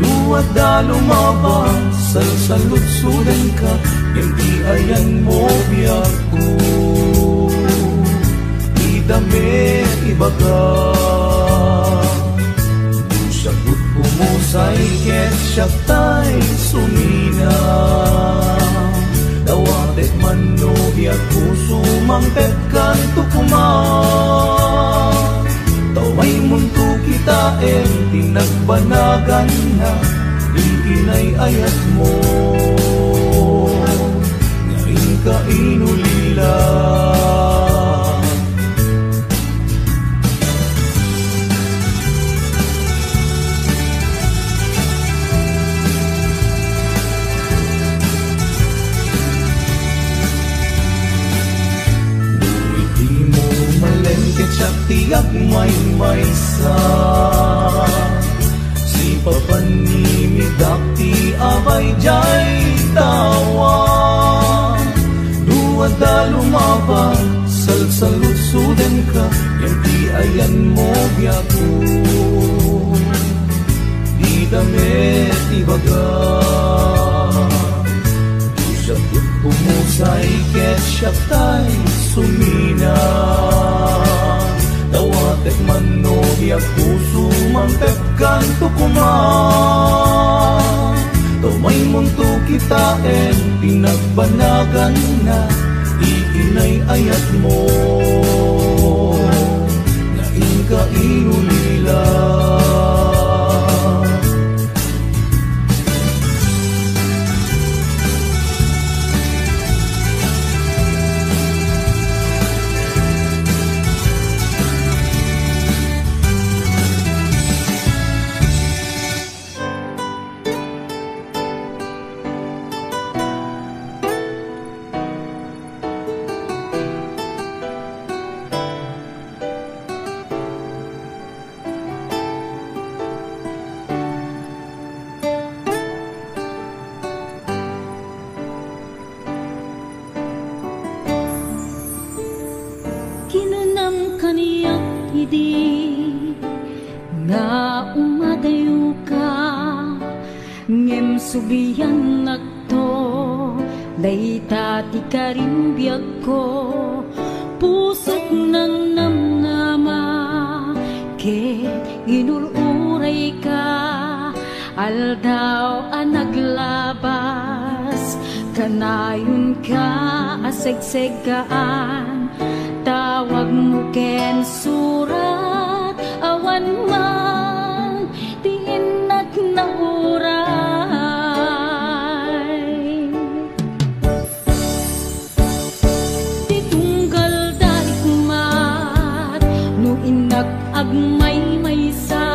No adda lumabas, salsaludsodenka, ngem ti ayanmo biagko, dida met ibaga. No siak met umusay ket siak tay sumina, dawatek man no biagko, sumangpetkanto koma. Ta umaymonto kitaen ti nagbanaganna, iginay ayatmo nga inka inulila. No idi mo malengket siak ti agmaymaysa, sipapan ni midak ti abay diay tawa. No adda lumabas, salsaludsodenka, ngem ti ayanmo biagko, dida met ibaga. No siak met umusay ket siak tay sumina, dawatek man no biagko, sumangpetkanto koma. Ta umaymonto kitaen ti nagbanaganna, iginay ayatmo nga inka inulila. Nga umadayoka, ngem subiannakto, dayta ti karimbiagko. Pusok nangnamnama, ket inur-urayka, aldaw a naglabas, kanayonka a segseggaan. Tawagmo ken surat, awan man ti innak nauray. Ti tunggal da rikmat, no innak agmaymaysa,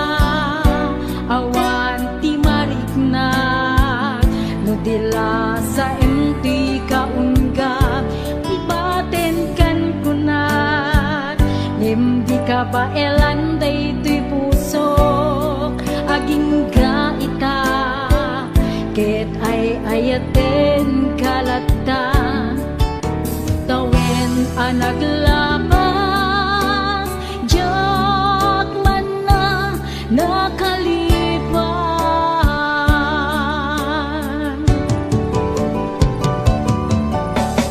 awan ti mariknak, no di la saem ti kaunggat, ibaten kan kunak, ngem di kabaelan daytoy pusok, agingga ita, ket ay-ayatenka latta. Tawen a naglabas, diak man a nakalipan.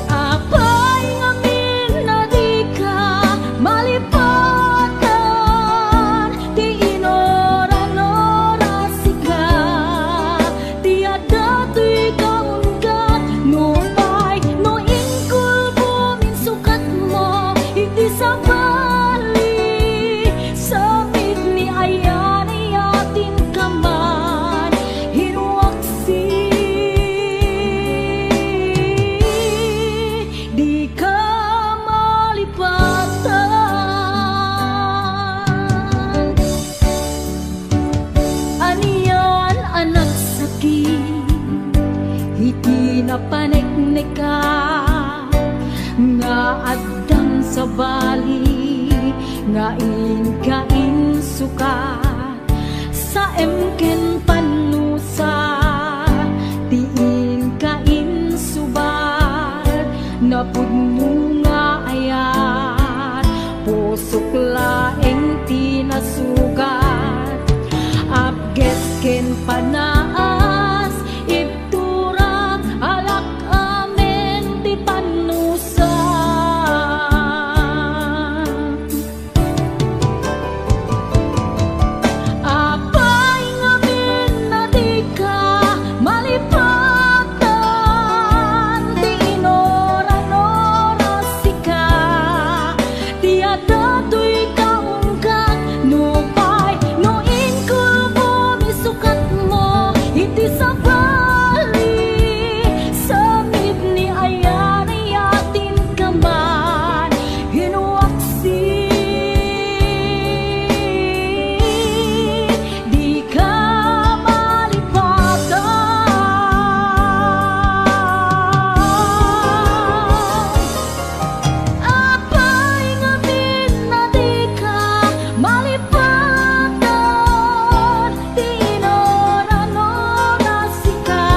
Apay ngamin a dika malipatan, ti inuran-urasika, ti adda toy kaunggat, nupay no inkulbom insukatmo iti sabali, samit ni ayan-ayatenka man, hinuaksi, dika malipatan. Anian a nagsakit iti napanekneka nga addang sabali nga inka insukat, saem ken pannusa ti inka insubat, napudno nga ayat, pusok laeng ti nasugat. Apges ken panaas, ibturak, alak amin ti pannusa. Apay ngamin a dika malipatan, ti inuran-urasika, ti adda toy kaunggat, nupay no inkulbom isukatmo iti sabali, samit ni ayan-ayatenka man, hinuaksi, dika malipatan. Apay ngamin a dika malipatan, ti inuran-urasika,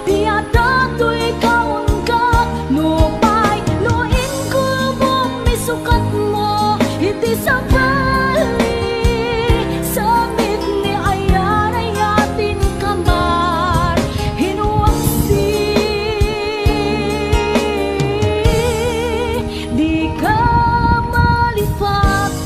ti adda toy kaunggat, nupay no inkulbom isukatmo iti sabali, samit ni ayan-ayatenka man, hinuaksi, dika malipatan.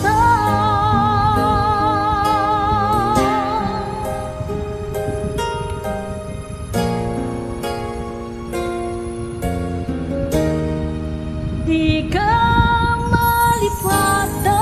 Dika malipatan.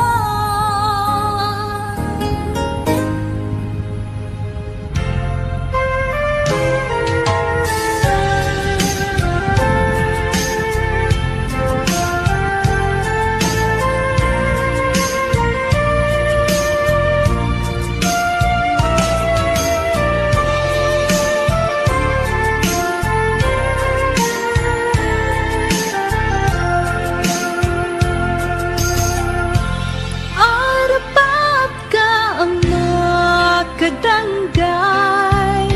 Arapat ka a makadanggay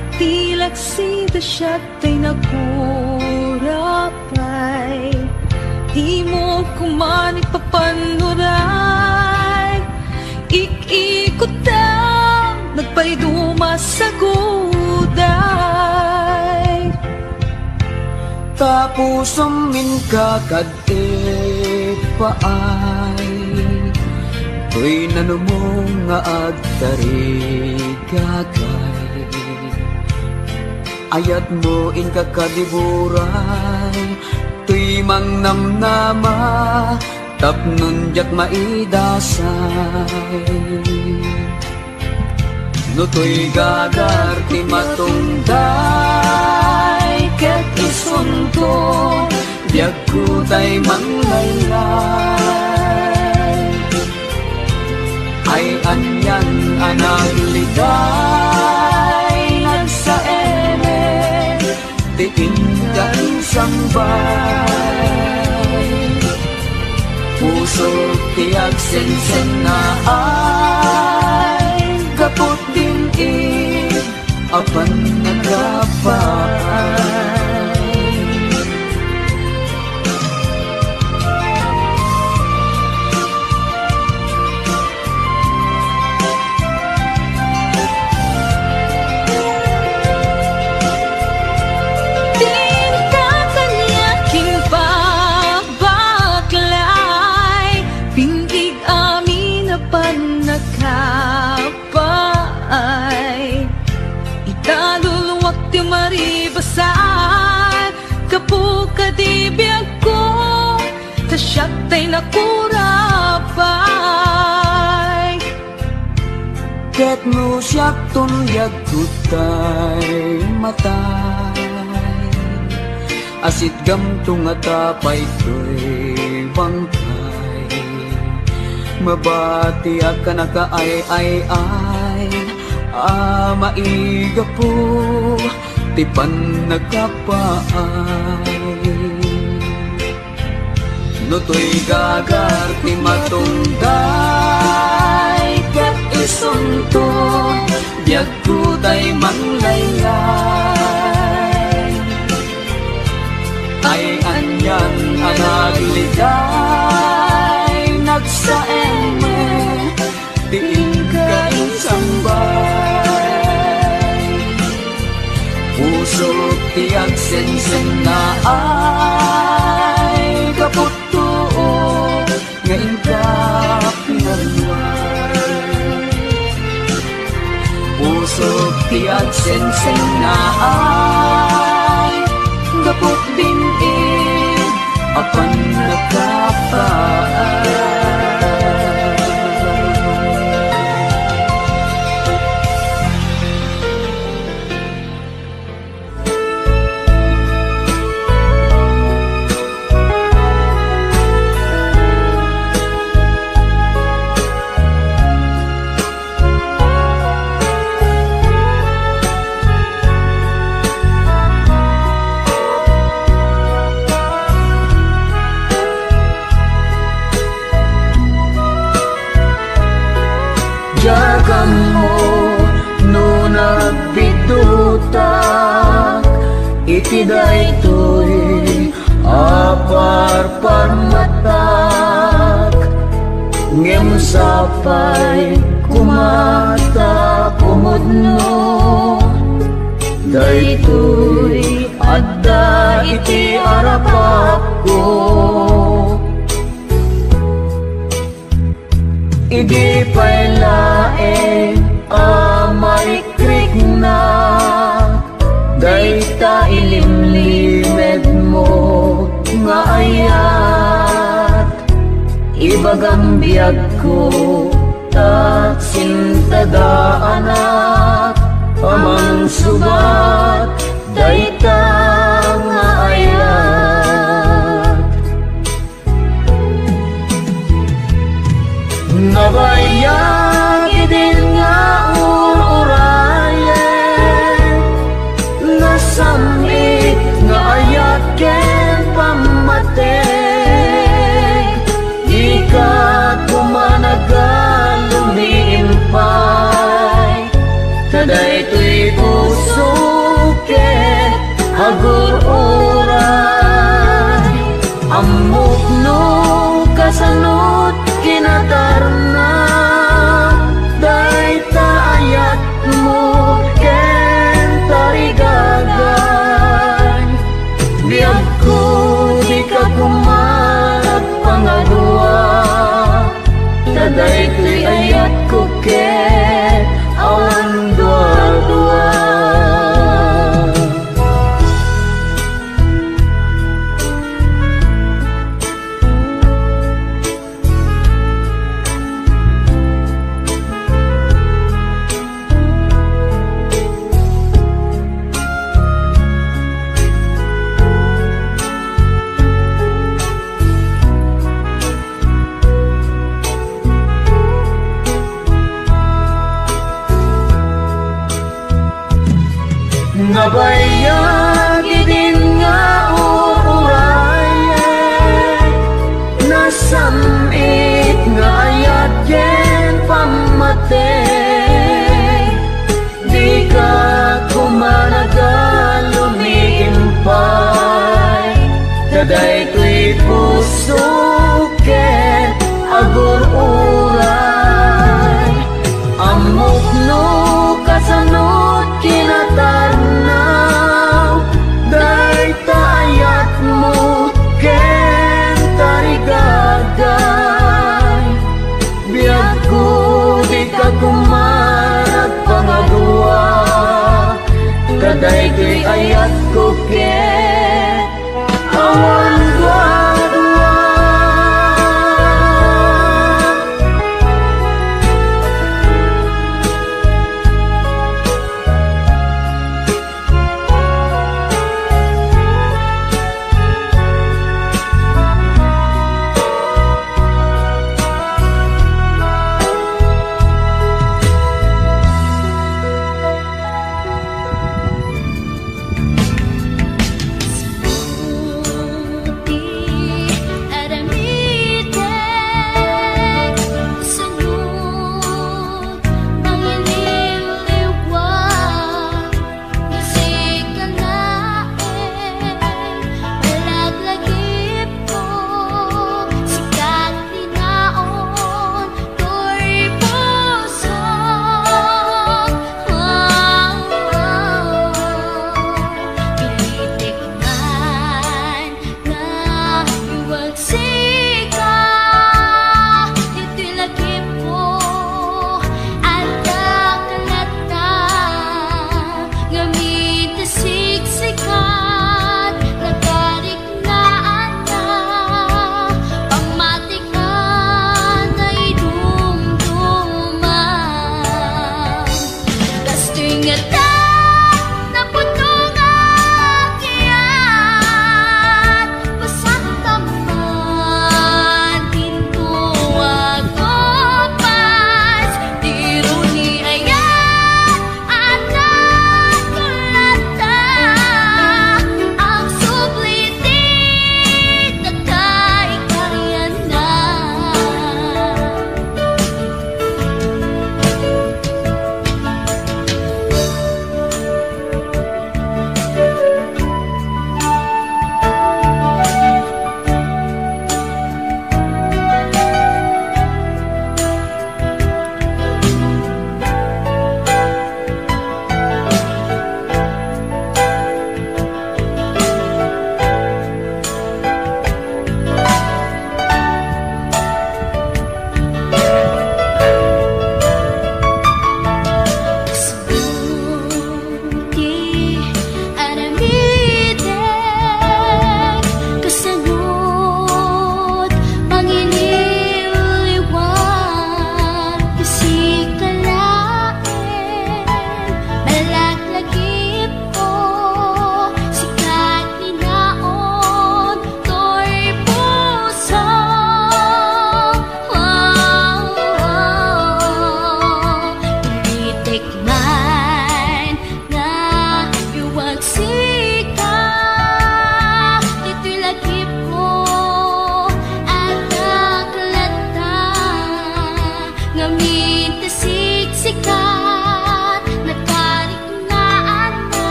iti laksi da siak tay nagurapay. Dimo koma ipapannurot. saguday. Ta pusom inka kad ipaay, toy nanumong nga agtarigagay. Ayatmo inka kad iburay, toy mangnamnama, tapnon diak maidasay. No toy gagar ti matungday ket isunto, biagko tay manglaylay. Ay anian a nagliday, nagsaemek, ti inka insambay. Puso ti agsensennaay, gapu din id apan nagkapaay. Dinta kaniak impagbaklay, pingig amin a pannakapaay. Italuluak ti maribasar, gapu kadi biagko, ta siak tay nakurapay. Ket no siakton biagko tay matay, asitgamto ngata pay toy bangkay. Mabatiak a nakaay-ay-ay a maigapu ti pannakapaay. No toy gagar ti matungday ket isunto, biagko tay manglaylay. Ay anian a nagliday, nagsaemek, ti inka insambay. Pusok ti agsensennaay, gapu tuo nga inka pinarua. Pusok ti agsensennaay, gapu din id apan nagkapaay. Diak ammo no nagbiddutak iti daytoy a parparmatak, ngem sapay koma ta pumudno daytoy adda iti arapakko. Idi pay laeng a marikriknak dayta ilimlimedmo nga ayat, ibagam biagko ta sintadaanak a mangsubat dayta nga ayat. Nabayag idin nga ur-urayen, nasam-it nga ayat ken pammateg. Dika koma nagalumi impay, ta daytoy puso ket ago Bayag idin nga ur-urayen, nasam-it nga ayat ken pammateg. Dika koma nagalumiimpay, ta daytoy puso